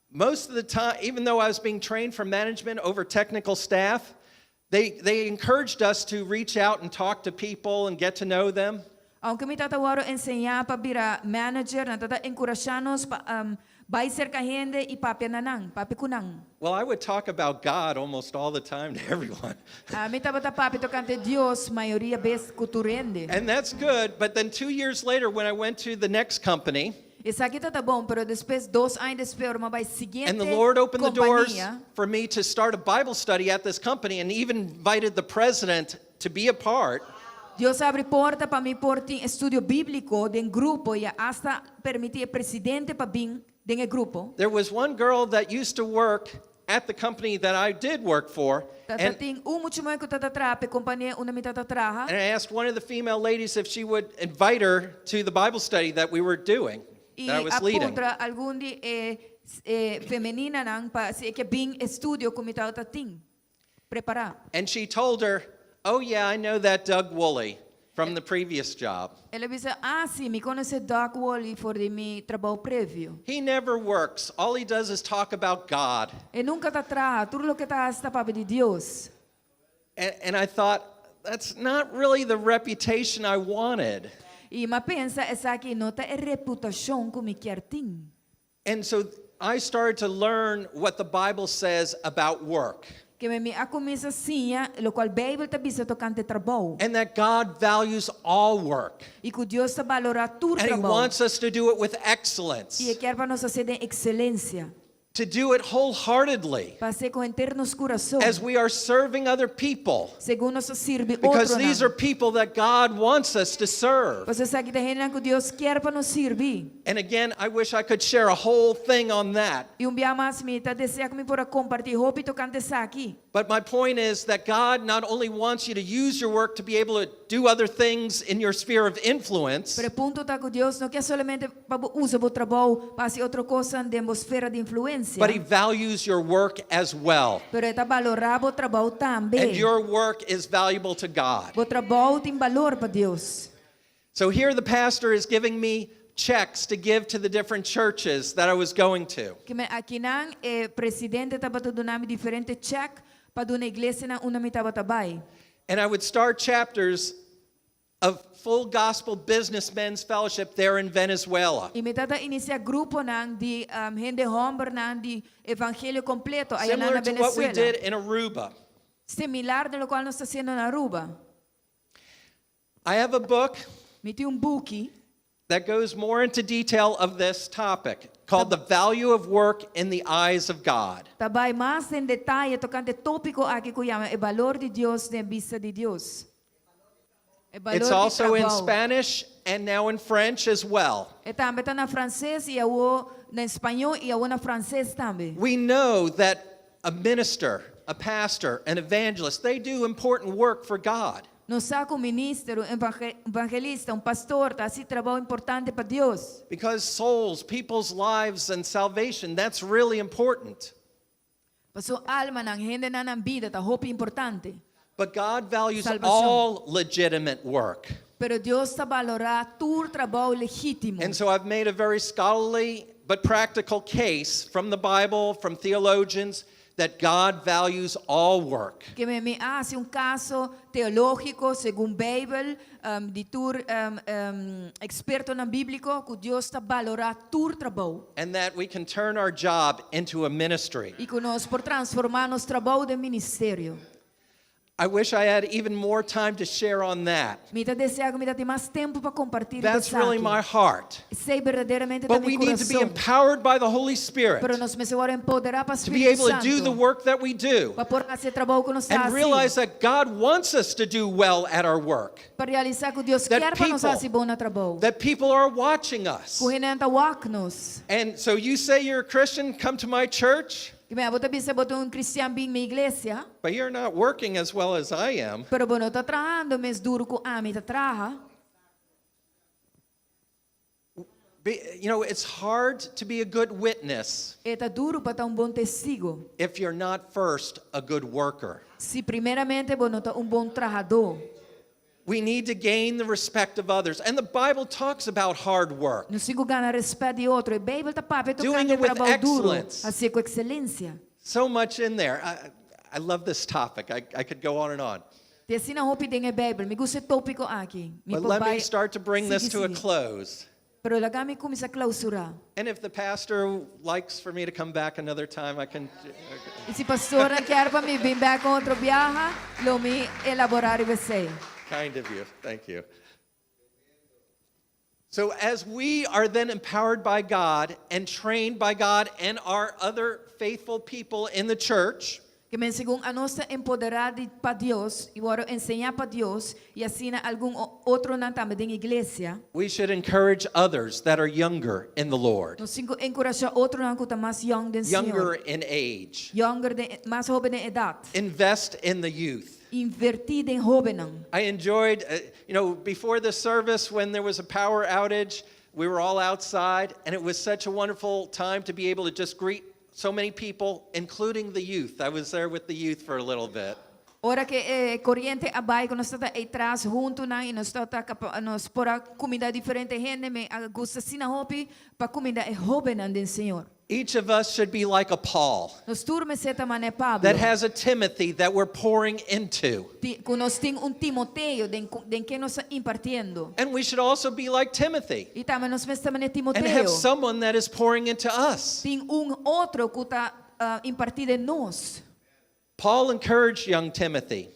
most of the time, even though I was being trained for management over technical staff, they encouraged us to reach out and talk to people and get to know them. Aunke mi tabata wòrdu enseñá pa bira manager, nan tabata enkurashá nos pa bai serka hende i papia na nan, papia ku nan. Well, I would talk about God almost all the time to everyone. Ami tabata papia tokante Dios, mayoria bes ku tur hende. And that's good, but then 2 years later, when I went to the next company, Esaki tabata bon, pero despues, 2 aña despues, ora m'a bai siguiente and the Lord opened the doors kompania. for me to start a Bible study at this company and even invited the president to be a part. Dios a habri porta pa mi por tin estudio bíbliko den grupo i asta permití e presidente pa bin den e grupo. There was one girl that used to work at the company that I did work for, Tata and, tin un mucha muhé ku tabata traha pa e kompania unda mi tabata traha. and I asked one of the female ladies if she would invite her to the Bible study that we were doing, I that I was leading. A puntra algun di e e femeninanan pa si e ke bin estudio ku mi tabata tin prepará. And she told her, "Oh, yeah, I know that Doug Woolley from the previous job. El a bisa, ah, sí, mi konosé Doug Woolley for di mi trabou previo. He never works. All he does is talk about God." E nunka ta traha, tur loke e ta hasi ta papia di Dios. And I thought, that's not really the reputation I wanted. I m'a pensa, esaki no ta e reputashon ku mi ke tin. And so I started to learn what the Bible says about work Ke men mi a kuminsá siña, loke Beibel ta bisa tokante trabou. and that God values all work I ku Dios ta balorá tur and He trabou. wants us to do it with I excellence, E ke pa nos hasié den ekselensia. to do it wholeheartedly Pa hasié ku henter nos kurason. as we are serving other people. Segun nos ta sirbi Because otro these are people that God wants us to serve. Pasobra esaki ta hende ku Dios ke pa nos sirbi. And again, I wish I could share a whole thing on that. I un bia mas mi ta deseá ku mi por a kompartí hopi tokante esaki. But my point is that God not only wants you to use your work to be able to do other things in your sphere of influence, Pero e punto ta ku Dios no ke solamente pa usa bo trabou pa hasi otro kos den bo esfera di influensia. but He values your work as well. Pero e ta balorá bo trabou tambe. And your work is valuable to God. Bo trabou tin balor pa Dios. So here the pastor is giving me checks to give to the different churches that I was going to. Ke men akinan e presidente tabata duna mi diferente chèk pa duna iglesianan unda mi tabata bai. And I would start chapters of Full Gospel Businessmen's Fellowship there in Venezuela. I mi tabata inisiá gruponan di hende hòmbernan di evangelio kompleto einan Similar na to what we Venezuela. did in Aruba. Similar na loke nos ta hasiendo na Aruba. I have a book Mi tin un buki. that goes more into detail of this topic called The Value of Work in the Eyes of God. Ta bai mas den detaye tokante e tópiko aki ku yama e balor di Dios den bista di Dios. E balor It's di also in trabou. Spanish and now in French as well. E tambe ta na franses i awor na spañó i awor na franses tambe. We know that a minister, a pastor, an evangelist, they do important work for God. Nos sa ku minister, un evangelista, un pastor, ta hasi trabou importante pa Dios. Because souls, people's lives, and salvation, that's really important. Paso almanan, hendenan nan bida, ta hopi importante. But God values Salvacion. All legitimate work. Pero Dios ta balorá tur trabou legítimo. And so I've made a very scholarly but practical case from the Bible, from theologians, that God values all work. Ke men mi a hasi un kaso teológiko segun Beibel, di tur ekspertonan bíbliko, ku Dios ta balorá tur trabou. And that we can turn our job into a ministry. I ku nos por transformá nos trabou den ministerio. I wish I had even more time to share on that. Mi ta deseá ku mi tabatin mas tempu pa kompartí That's really esaki. My heart. Esei berdaderamente But ta we mi need to be kurason. Empowered by the Holy Spirit Pero nos mester wòrdu empoderá pa to be Spiritu able to do the Santo. Work that we do Pa por hasi e trabou ku nos and ta realize hasi. That God wants us to do well at our work. Pa realisá ku Dios That ke pa nos people- hasi bon na trabou. That people are watching us. Ku hende ta wak nos. And so you say you're a Christian, come to my church, Ke men abo ta bisa bo ta un kristian bin mi iglesia, but you're not working as well as I am. Pero bo no ta trahando mes duru ku ami ta traha. It's hard to be a good witness E ta duru pa ta un bon testigu. If you're not first a good worker. Si primeramente bo no ta un bon trahadó. We need to gain the respect of others. And the Bible talks about hard work. Nos tin ku gana rèspèt di otro. E Beibel ta papia Doing tokante it with trabou duru. Excellence. Hasié ku ekselensia. So much in there. I love this topic. I could go on and on. Tin asina hopi den e Beibel. Mi gusta e tópiko aki. Mi But let me por bai start to bring this sigui, to a sigui. Close. Pero laga mi kuminsá klousurá. And if the pastor likes for me to come back another time, I can. I si pastor ke pa mi bin bèk otro biaha, lo mi elaborá riba esei. Kind of you. Thank you. So, as we are then empowered by God and trained by God and our other faithful people in the church, Ke men segun anos ta empoderá di, pa Dios i wòrdu enseñá pa Dios i asina algun otronan tambe den iglesia. We should encourage others that are younger in the Lord, Nos tin ku enkurashá otronan ku ta mas yòn den younger Señor. In age. Younger den, mas hóben den edat. Invest in the youth. Invertí den hóbennan. I enjoyed, before the service when there was a power outage, we were all outside, and it was such a wonderful time to be able to just greet so many people, including the youth. I was there with the youth for a little bit. Ora ku eh, koriente a bai, ku nos tabata atras huntu nan i nos tabata nos por a kumindá diferente hende, mi a gusta asina hopi pa kumindá e hóbennan den Señor. Each of us should be like a Paul Nos tur mester ta manera Pablo. That has a Timothy that we're pouring into. Ku nos tin un Timoteo den, den ken nos ta impartiendo. And we should also be like Timothy I tambe nos mester ta manera and Timoteo. have someone that is pouring into us. Tin un otro ku ta impartí den nos. Paul encouraged young Timothy.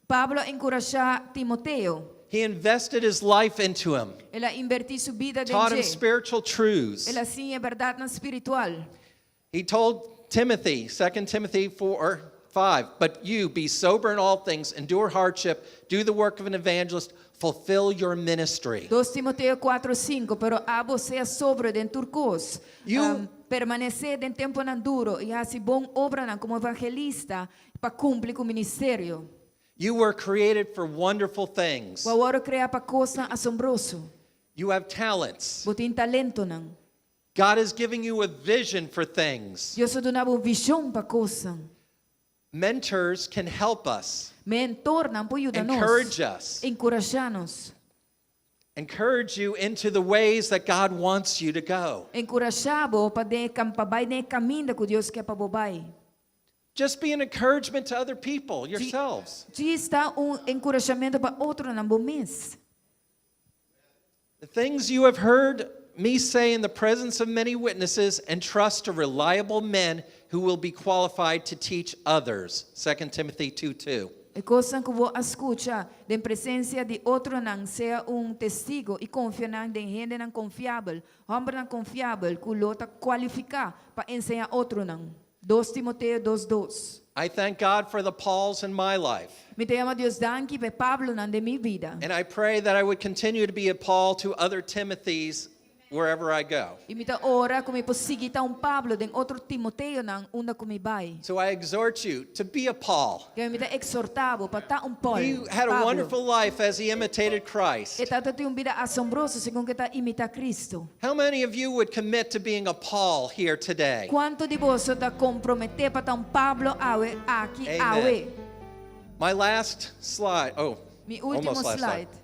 Pablo a enkurashá Timoteo. He invested his life into him, El a invertí su bida taught him den dje. Spiritual truths. El a siñ'é bèrdatnan spiritual. He told Timothy, 2 Timothy 4:5, "But you be sober in all things, endure hardship, do the work of an evangelist, fulfill your ministry." 2 Timoteo 4, 5. Pero abo sea sobrio den tur kos. Permanesé den tempunan duru i hasi bon obranan komo evangelista pa kumpli ku e ministerio. You were created for wonderful things. Bo a wòrdu kreá pa kosnan asombroso. You have talents. Bo tin talentonan. God is giving you a vision for things. Dios a duna bo vishon pa kosnan. Mentors can help us, Mentornan por yuda nos. Encourage us, Enkurashá nos. Encourage you into the ways that God wants you to go. Enkurashá bo pa den pa bai den kaminda ku Dios ke pa bo bai. Just be an encouragement to other people, yourselves. Djis ta un enkurashamentu pa otronan bo mes. The things you have heard me say in the presence of many witnesses, entrust to reliable men who will be qualified to teach others. 2 Timothy 2:2. E kosnan ku bo a skucha den presensia di otronan, sea un testigo i konfia nan den hendenan konfiabel, hòmbernan konfiabel ku lo ta kualifiká pa enseñá otronan. 2 Timoteo 2, 2. I thank God for the Pauls in my life. Mi ta yama Dios danki pa e Pablonan den mi bida. And I pray that I would continue to be a Paul to other Timothys wherever I go. I mi ta ora ku mi por sigui ta un Pablo den otro Timoteonan unda ku mi bai. So I exhort you to be a Paul. Ku mi ta ekshortá bo pa ta un Paul. He had a Pablo. Wonderful life as he imitated Christ. E tabatin un bida asombroso segun ku e ta imitá Kristu. How many of you would commit to being a Paul here today? Kuantu di boso ta komprometé pa ta un Pablo awe aki Amen. awe? My last slide. Oh, Mi último almost last slide. slide.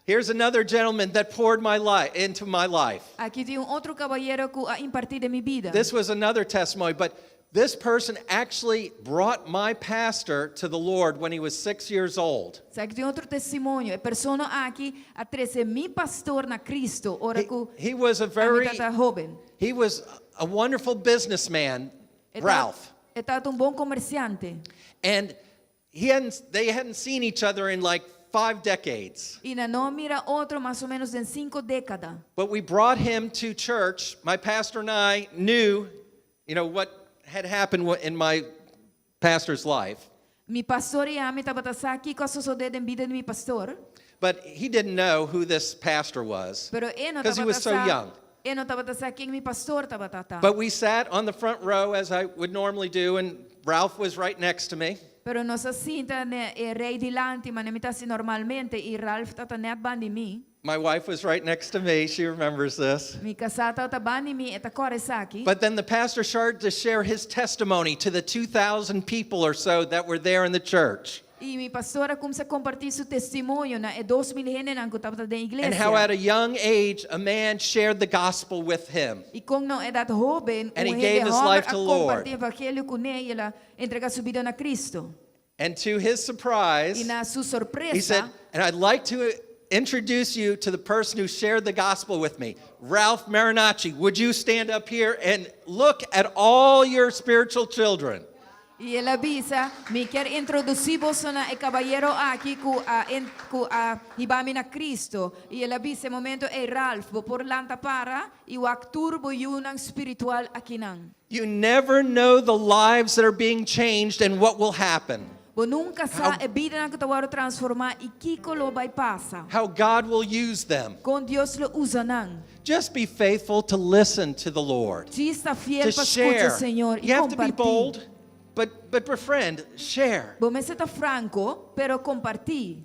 Here's another gentleman that poured my life into my life. Aki tin un otro kabayero ku a impartí den mi bida. This was another testimony, but this person actually brought my pastor to the Lord when he was 6 years old. Esaki tin otro testimonio. E persona aki a trese mi pastor na Kristu. Ora He, ku he was a ami very tabata hóben. He was a wonderful businessman, E ta- Ralph. E tabata un bon komersiante. And he hadn't they hadn't seen each other in like 5 decades. I nan no a mira otro mas o ménos den sinku dékada. But we brought him to church. My pastor and I knew what had happened in my pastor's life. Mi pastor i ami tabata sa kiko a sosodé den bida di mi pastor. But he didn't know who this pastor was Pero e no because he was so tabata sa, young. e no tabata sa ken mi pastor tabata. But we sat on the front row, as I would normally do, and Ralph was right next to me. Pero nos a sinta den e rei dilanti, manera mi ta hasi normalmente i Ralph tabata net band'i mi. My wife was right next to me. She remembers this. Mi kasá tabata band'i mi, e ta kòrda esaki. But then the pastor started to share his testimony to the 2,000 people or so that were there in the church. I mi pastor a kuminsá kompartí su testimonio na e 2000 hendenan ku tabata den And how at iglesia. a young age, a man shared the gospel with him. I kon na edat hóben, And he un gave hende his hòmber life a to the Lord. kompartí evangelio kuné i el a entregá su bida na Kristu. And to his I surprise, na su he sorpresa, said, "And I'd like to introduce you to the person who shared the gospel with me, Ralph Marinacci. Would you stand up here and look at all your spiritual children?" I el a bisa, mi ke introdusí bo na e kabayero aki ku a en, ku a hiba mi na Kristu. I el a bisa e momento ei Ralph, bo por lanta para i wak tur bo yunan spiritual akinan. You never know the lives that are being changed and what will happen, Bo nunka sa e bidanan ku ta wòrdu transformá i kiko lo bai pasa. How God will use them. Kon Dios lo usa nan. Just be faithful to listen to the Lord, Djis ta fiel to pa skucha share. Señor i You have to be kompartí. bold, but befriend, share. Bo mester ta franko, pero kompartí.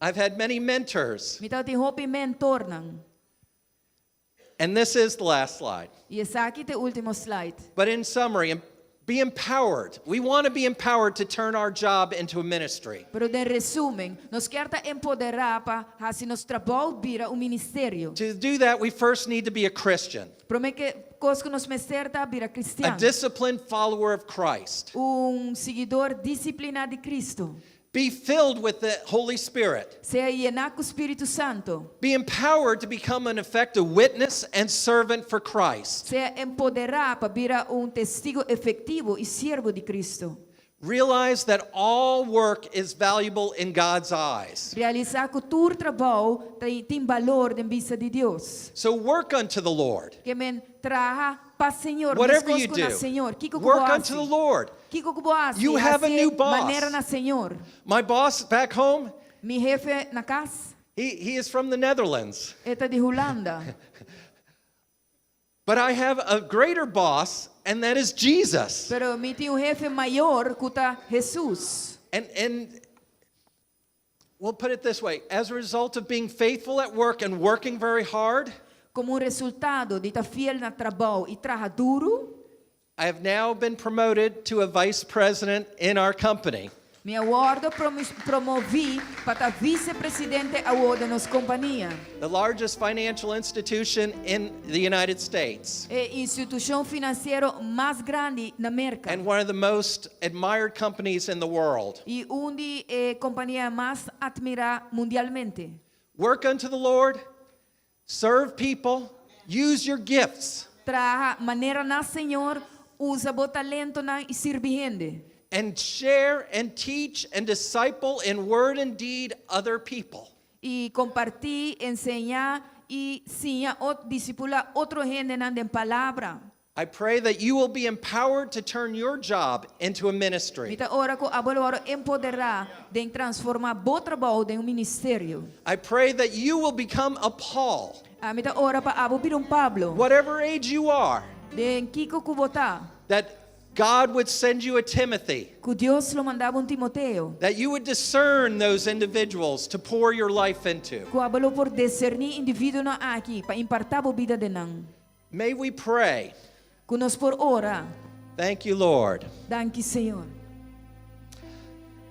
I've had many mentors, Mi tabatin hopi mentornan. And this is the last slide. I esaki ta e último slide. But in summary, be empowered. We want to be empowered to turn our job into a ministry. Pero den resúmen, nos ke ta empoderá pa hasi nos trabou bira un ministerio. To do that, we first need to be a Christian, Promé kos ku nos mester ta bira a kristian. Disciplined follower of Christ. Un siguidó disipliná di Kristu. Be filled with the Holy Spirit. Sea yená ku Spiritu Santu. Be empowered to become an effective witness and servant for Christ. Sea empoderá pa bira un testigu efektivo i siervo di Kristu. Realize that all work is valuable in God's eyes. Realisá ku tur trabou tin balor den bista di Dios. So work unto the Lord. Ke men traha pa Señor. Whatever you do, Señor. Kiko work unto the Lord. Kiko ku bo hasi. You have a new boss. Manera na Señor. My boss back home, Mi hefe na kas, he is from the Netherlands. e ta di Hulanda. But I have a greater boss, and that is Jesus. Pero mi tin un hefe mayó ku ta Jesus. And we'll put it this way: as a result of being faithful at work and working very hard, Komo resultado di ta fiel na trabou i traha duru, I have now been promoted to a vice president in our company, mi a wòrdu promové pa ta visepresidente awor di nos kompania. The largest financial institution in the United States, E institushon finansiero mas grandi na Merka. And one of the most admired companies in the world. I un di e kompanianan mas atmirá mundialmente. Work unto the Lord, serve people, use your gifts, Traha manera na Señor, usa bo talentonan i sirbi hende. And share and teach and disciple in word and deed other people. I kompartí, enseñá i siña òf disipulá otro hendenan den palabra. I pray that you will be empowered to turn your job into a Mi ministry. ta ora ku abo lo wòrdu empoderá den transformá bo trabou den un ministerio. I pray that you will become a Paul, Mi ta ora pa abo bira un Pablo. whatever age you are, Den kiko ku bo ta, that God would send you a Timothy, ku Dios lo manda bo un Timoteo. that you would discern those individuals to pour your life into. Ku abo lo por diserní individuonan aki pa impartá bo bida den nan. May we pray. Ku nos por ora. Thank you, Lord. Danki, Señor.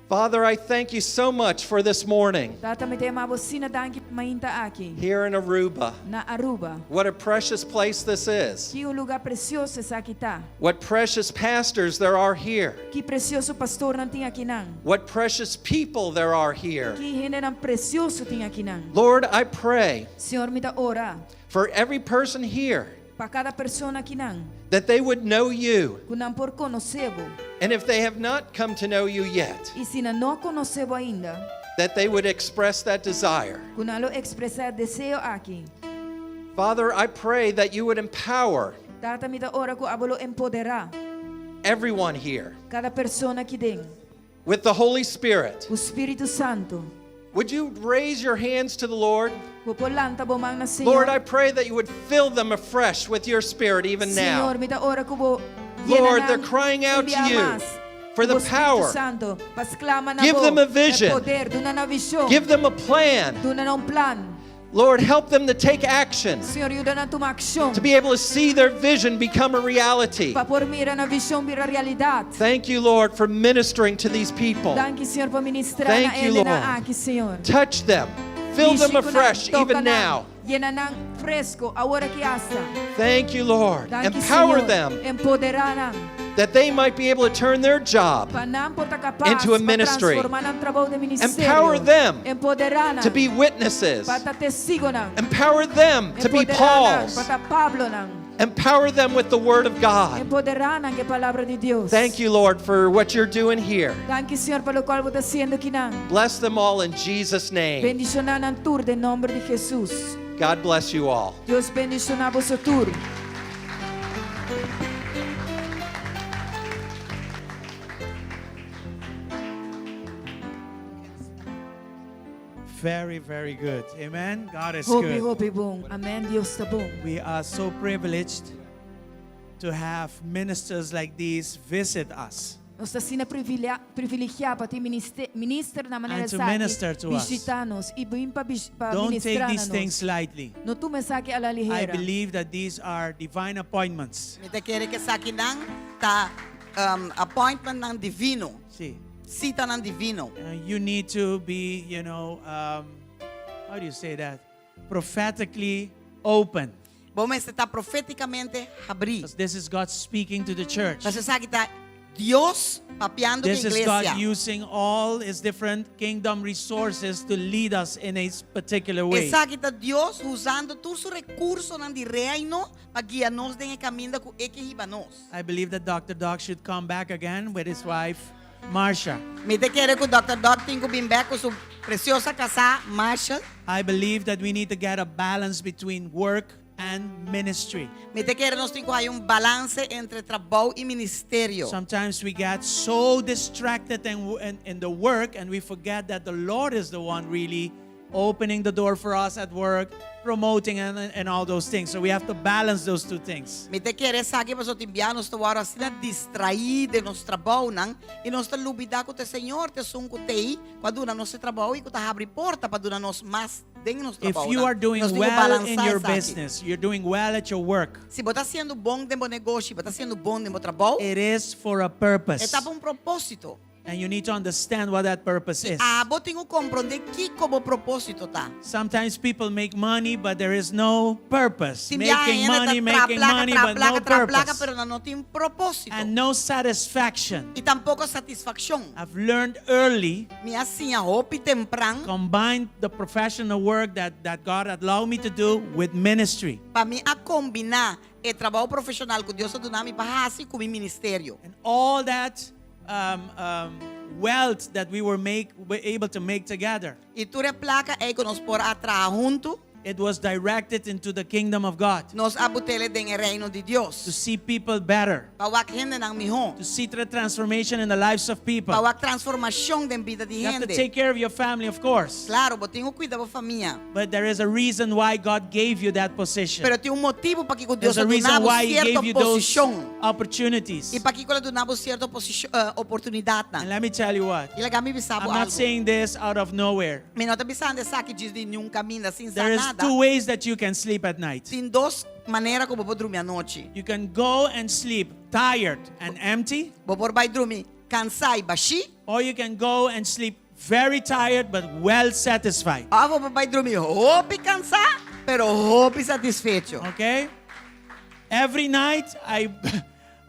Father, I thank you so much for this morning Tata, mi ta yama bo asina danki pa e mainta aki. here in Aruba. Na Aruba. What a precious place this is. Ki un lugá presioso esaki ta. What precious pastors there are here. Ki presioso pastornan tin akinan. What precious people there are here. Ki hendenan presioso tin akinan. Lord, I pray Señor, mi ta ora for every person here pa kada persona akinan. that they would know you. Ku nan por konosé bo. And if they have not come to know you yet, I si nan no konosé bo ainda, that they would express that desire. ku nan lo ekspresá e deseo aki. Father, I pray that you would empower Tata, mi ta ora ku abo lo empoderá everyone here kada persona aki den. with the Holy Spirit. Ku Spiritu Santu. Would you raise your hands to the Lord? Bo por lanta bo man na Señor. Lord, I pray that you would fill them afresh with your Spirit even now. Señor, mi ta ora ku bo Lord, they're crying out to you for the power. Santu, pa sklama na Give bo, them a vision. e poder, duna nan vishon. Give them a plan. Duna nan un plan. Lord, help them to take action, Señor, yuda nan tuma akshon. to be able to see their vision become a reality. Pa por mira nan vishon bira realidat. Thank you, Lord, for ministering to these people. Danki, Señor, pa ministrá Thank na you, hendenan Lord. aki, Señor. Touch them, fill them Mishi ku nan, afresh toka even nan, now. Yena nan fresku, awor aki asta. Thank you, Lord. Danki, Empower Señor. them Empoderá nan. that they might be able to turn their job Pa nan por ta kapas into a pa ministry. transformá nan trabou den ministerio. Empower them Empoderá nan. to be witnesses. Pa ta testigunan. Empower them to be Empoderá nan, Pauls. Pa ta Pablonan. Empower them with the Word of God. Empoderá nan ku e palabra di Dios. Thank you, Lord, for what you're doing here. Danki, Señor, pa loke bo ta hasiendo akinan. Bless them all in Jesus' name. Bendishoná nan tur den nòmber di Jesus. God bless you all. Dios bendishoná boso tur. Very, very good. Amen. God is Hopi, good. hopi bon. Amen. Dios ta bon. We are so privileged to have ministers like these visit us. Nos ta asina privilegiá pa tin minister na manera And to esaki minister to us. bishitá nos i bin pa pa Don't take ministrá these na things nos. lightly. No tuma esaki a la I ligera. believe that these are divine appointments. Mi ta kere ku esakinan ta um, appointmentnan divino. Sí. Sitanan divino. You need to be, you know, um, how do you say that? Prophetically open. Bo mester ta profétikamente habrí. Because this is God speaking to the church. Pasobra esaki ta Dios papiando ku This is God iglesia. using all his different kingdom resources to lead us in a particular way. Esaki ta Dios usando tur su rekursonan di reino pa guia nos den e kaminda ku e ke hiba nos. I believe that Dr. Doc should come back again with his wife, Marsha. Mi ta kere ku Dr. Doc tin ku bin bèk ku su presioso kasá, Marsha. I believe that we need to get a balance between work and ministry. Mi ta kere nos tin ku haña un balanse entre trabou i ministerio. Sometimes we get so distracted in, in, in the work and we forget that the Lord is the one really opening the door for us at work, promoting and, and all those things. So we have to balance those two things. Mi ta kere esaki pasobra tin bia nos ta wòrdu asina distraí den nos trabounan i nos ta lubidá ku ta Señor ta esun ku t'ei ku a duna nos e trabou i ku ta habri porta pa duna nos mas den nos If trabounan. you are doing Nos tin ku well in balansá your esaki. business, you're doing well at your work, Si bo ta hasiendo bon den bo negoshi, bo ta hasiendo bon den bo trabou, it is for a purpose. e ta pa un propósito. And you need to understand what that purpose is. Abo tin ku komprondé kiko bo propósito ta. Sometimes people make money, but there is no purpose. Tin biaha Making hende ta money, tra making plaka, money, tra but plaka, no tra plaka, purpose. pero nan no tin propósito. And no satisfaction. I tampoko satisfakshon. I've learned early, Mi a siña hopi tempran combine the professional work that, that God allowed me to do with ministry. pa mi a kombiná e trabou profeshonal ku Dios a duna mi pa hasi ku mi ministerio. And all that um, um, wealth that we were, make, were able to make together, I tur e plaka ei ku nos por a traha huntu, it was directed into the kingdom of God nos a bot'é den e reino di to Dios. see people better, Pa wak hendenan mihó. to see the transformation in the lives of people. Pa wak transformashon den bida di You have to hende. take care of your family, of course. Klaro, bo tin ku kuida bo famia. But there is a reason why God gave you that position. Pero tin un motibu pakiko Dios There's a a reason duna bo why He sierto gave you those posishon. opportunities. I pakiko El a duna bo sierto posishon, oportunidatnan. And let me tell you what. I laga mi bisa bo I'm not algu. saying this out of nowhere. Mi no ta bisando esaki djis di niun kaminda sin sa There is nada. two ways that you can sleep at night. Tin dos manera ku bo por drumi anochi. You can go and sleep tired and empty, Bo por bai drumi kansá i bashí. or you can go and sleep very tired but well satisfied. Òf bo por bai drumi hopi kansá, pero hopi satisfecho. Okay? Every night I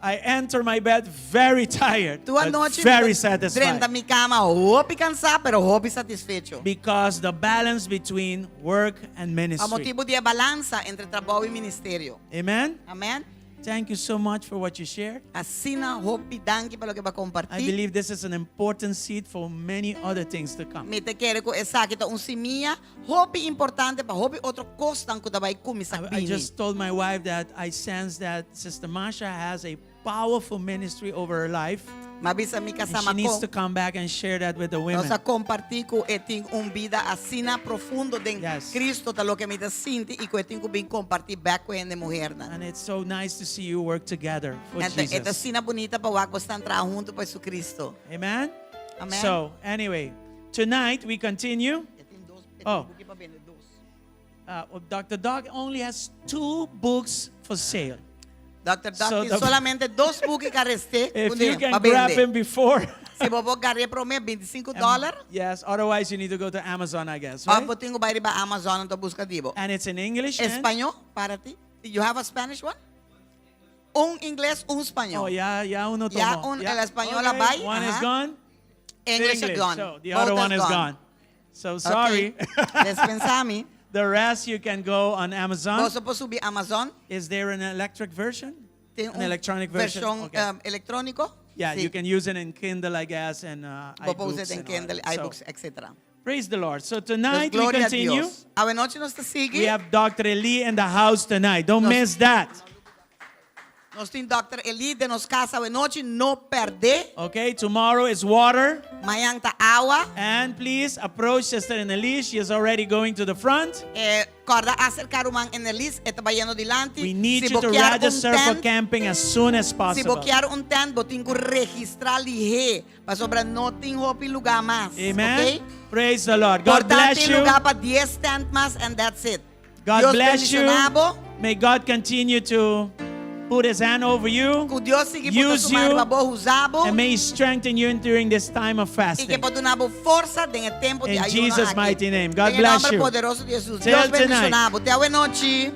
I enter my bed very tired, Tur but anochi very mi ta drenta satisfied. mi kama hopi kansá, pero hopi satisfecho. Because the balance between work and Pa ministry. motibu di e balansa entre trabou i ministerio. Amen. Amèn? Thank you so much for what you shared. Asina hopi danki pa loke bo a I kompartí. believe this is an important seed for many other things to come. Mi ta kere ku esaki ta un simia hopi importante pa hopi otro kosnan ku ta bai kuminsá I, I bini. just told my wife that I sense that Sister Masha has a powerful ministry over her life. M'a bisa mi And kasá she needs to Mako. come back and share that with the women. Nos a kompartí ku e tin un bida asina profundo den Yes. Cristo ta loke mi ta sinti i ku e tin ku bin kompartí bèk ku hende muhernan. And it's so nice to see you work together for E ta Jesus. asina bunita pa wak boso ta traha huntu pa Jesucristo. Amen? Amen. So, anyway, tonight we continue. Oh. Uh, Dr. Dog only has two books for sale. Dr. Dog So tin the- solamente dos buki ku a rest'é If you can pa grab bende. him before. Si bo por gar'é promé, 25 dòler. Yes, otherwise you need to go to Amazon, I guess. Òf Right? bo tin ku bai riba Amazon anto buska di bo. And it's in English. and- Spañó, para ti. You have a Spanish one? Un ingles, un spañó. Oh, ya, ya uno tomó. Ya un, Yeah. el español a Okay, bai. One is ajá. gone. English, English. is gone. So the Both other one is is gone. So sorry. Okay. Dispensá mi. the rest you can go on Amazon. Boso por subi Amazon. Is there an electric version? Tin An un electronic version? vershon Okay. um, elektróniko. yeah, Sí. you can use it in Kindle, I guess, and uh, Bo por iBooks. usa and den all Kindle, that. So, iBooks, etc. praise the Lord. So Dus tonight we gloria a continue. Dios. Awe nochi nos ta sigui. We have Dr. Eli in the house tonight. Don't Nos- miss that. Nos tin Dr. Eli den nos kas awe nochi, no pèrdè. Okay, tomorrow is water. Mañan ta awa. And please approach Sister Annalise. She is already going to the front. Eh, kòrda aserká ruman Annalise, e ta bayendo dilanti. We need Si you to bo kier un register for tent, camping as soon as si possible. bo kier un tent, bo tin ku registrá lihé, pasobra no tin hopi lugá mas. Amen. Okay? Praise the Lord. God Por ta bless tin you. lugá pa 10 tent mas and that's it. God Dios bless you. bendishoná bo. May God continue to put his hand over you Ku Dios sigui pone Use su man you. riba bo, usa bo. and may he strengthen you during this time of I ku fasting. por duna bo forsa den e tempu di In ayuno Jesus' aki. mighty name. God Den bless nòmber you. poderoso di Jesus. Till Dios tonight. bendishoná bo. Te awe nochi.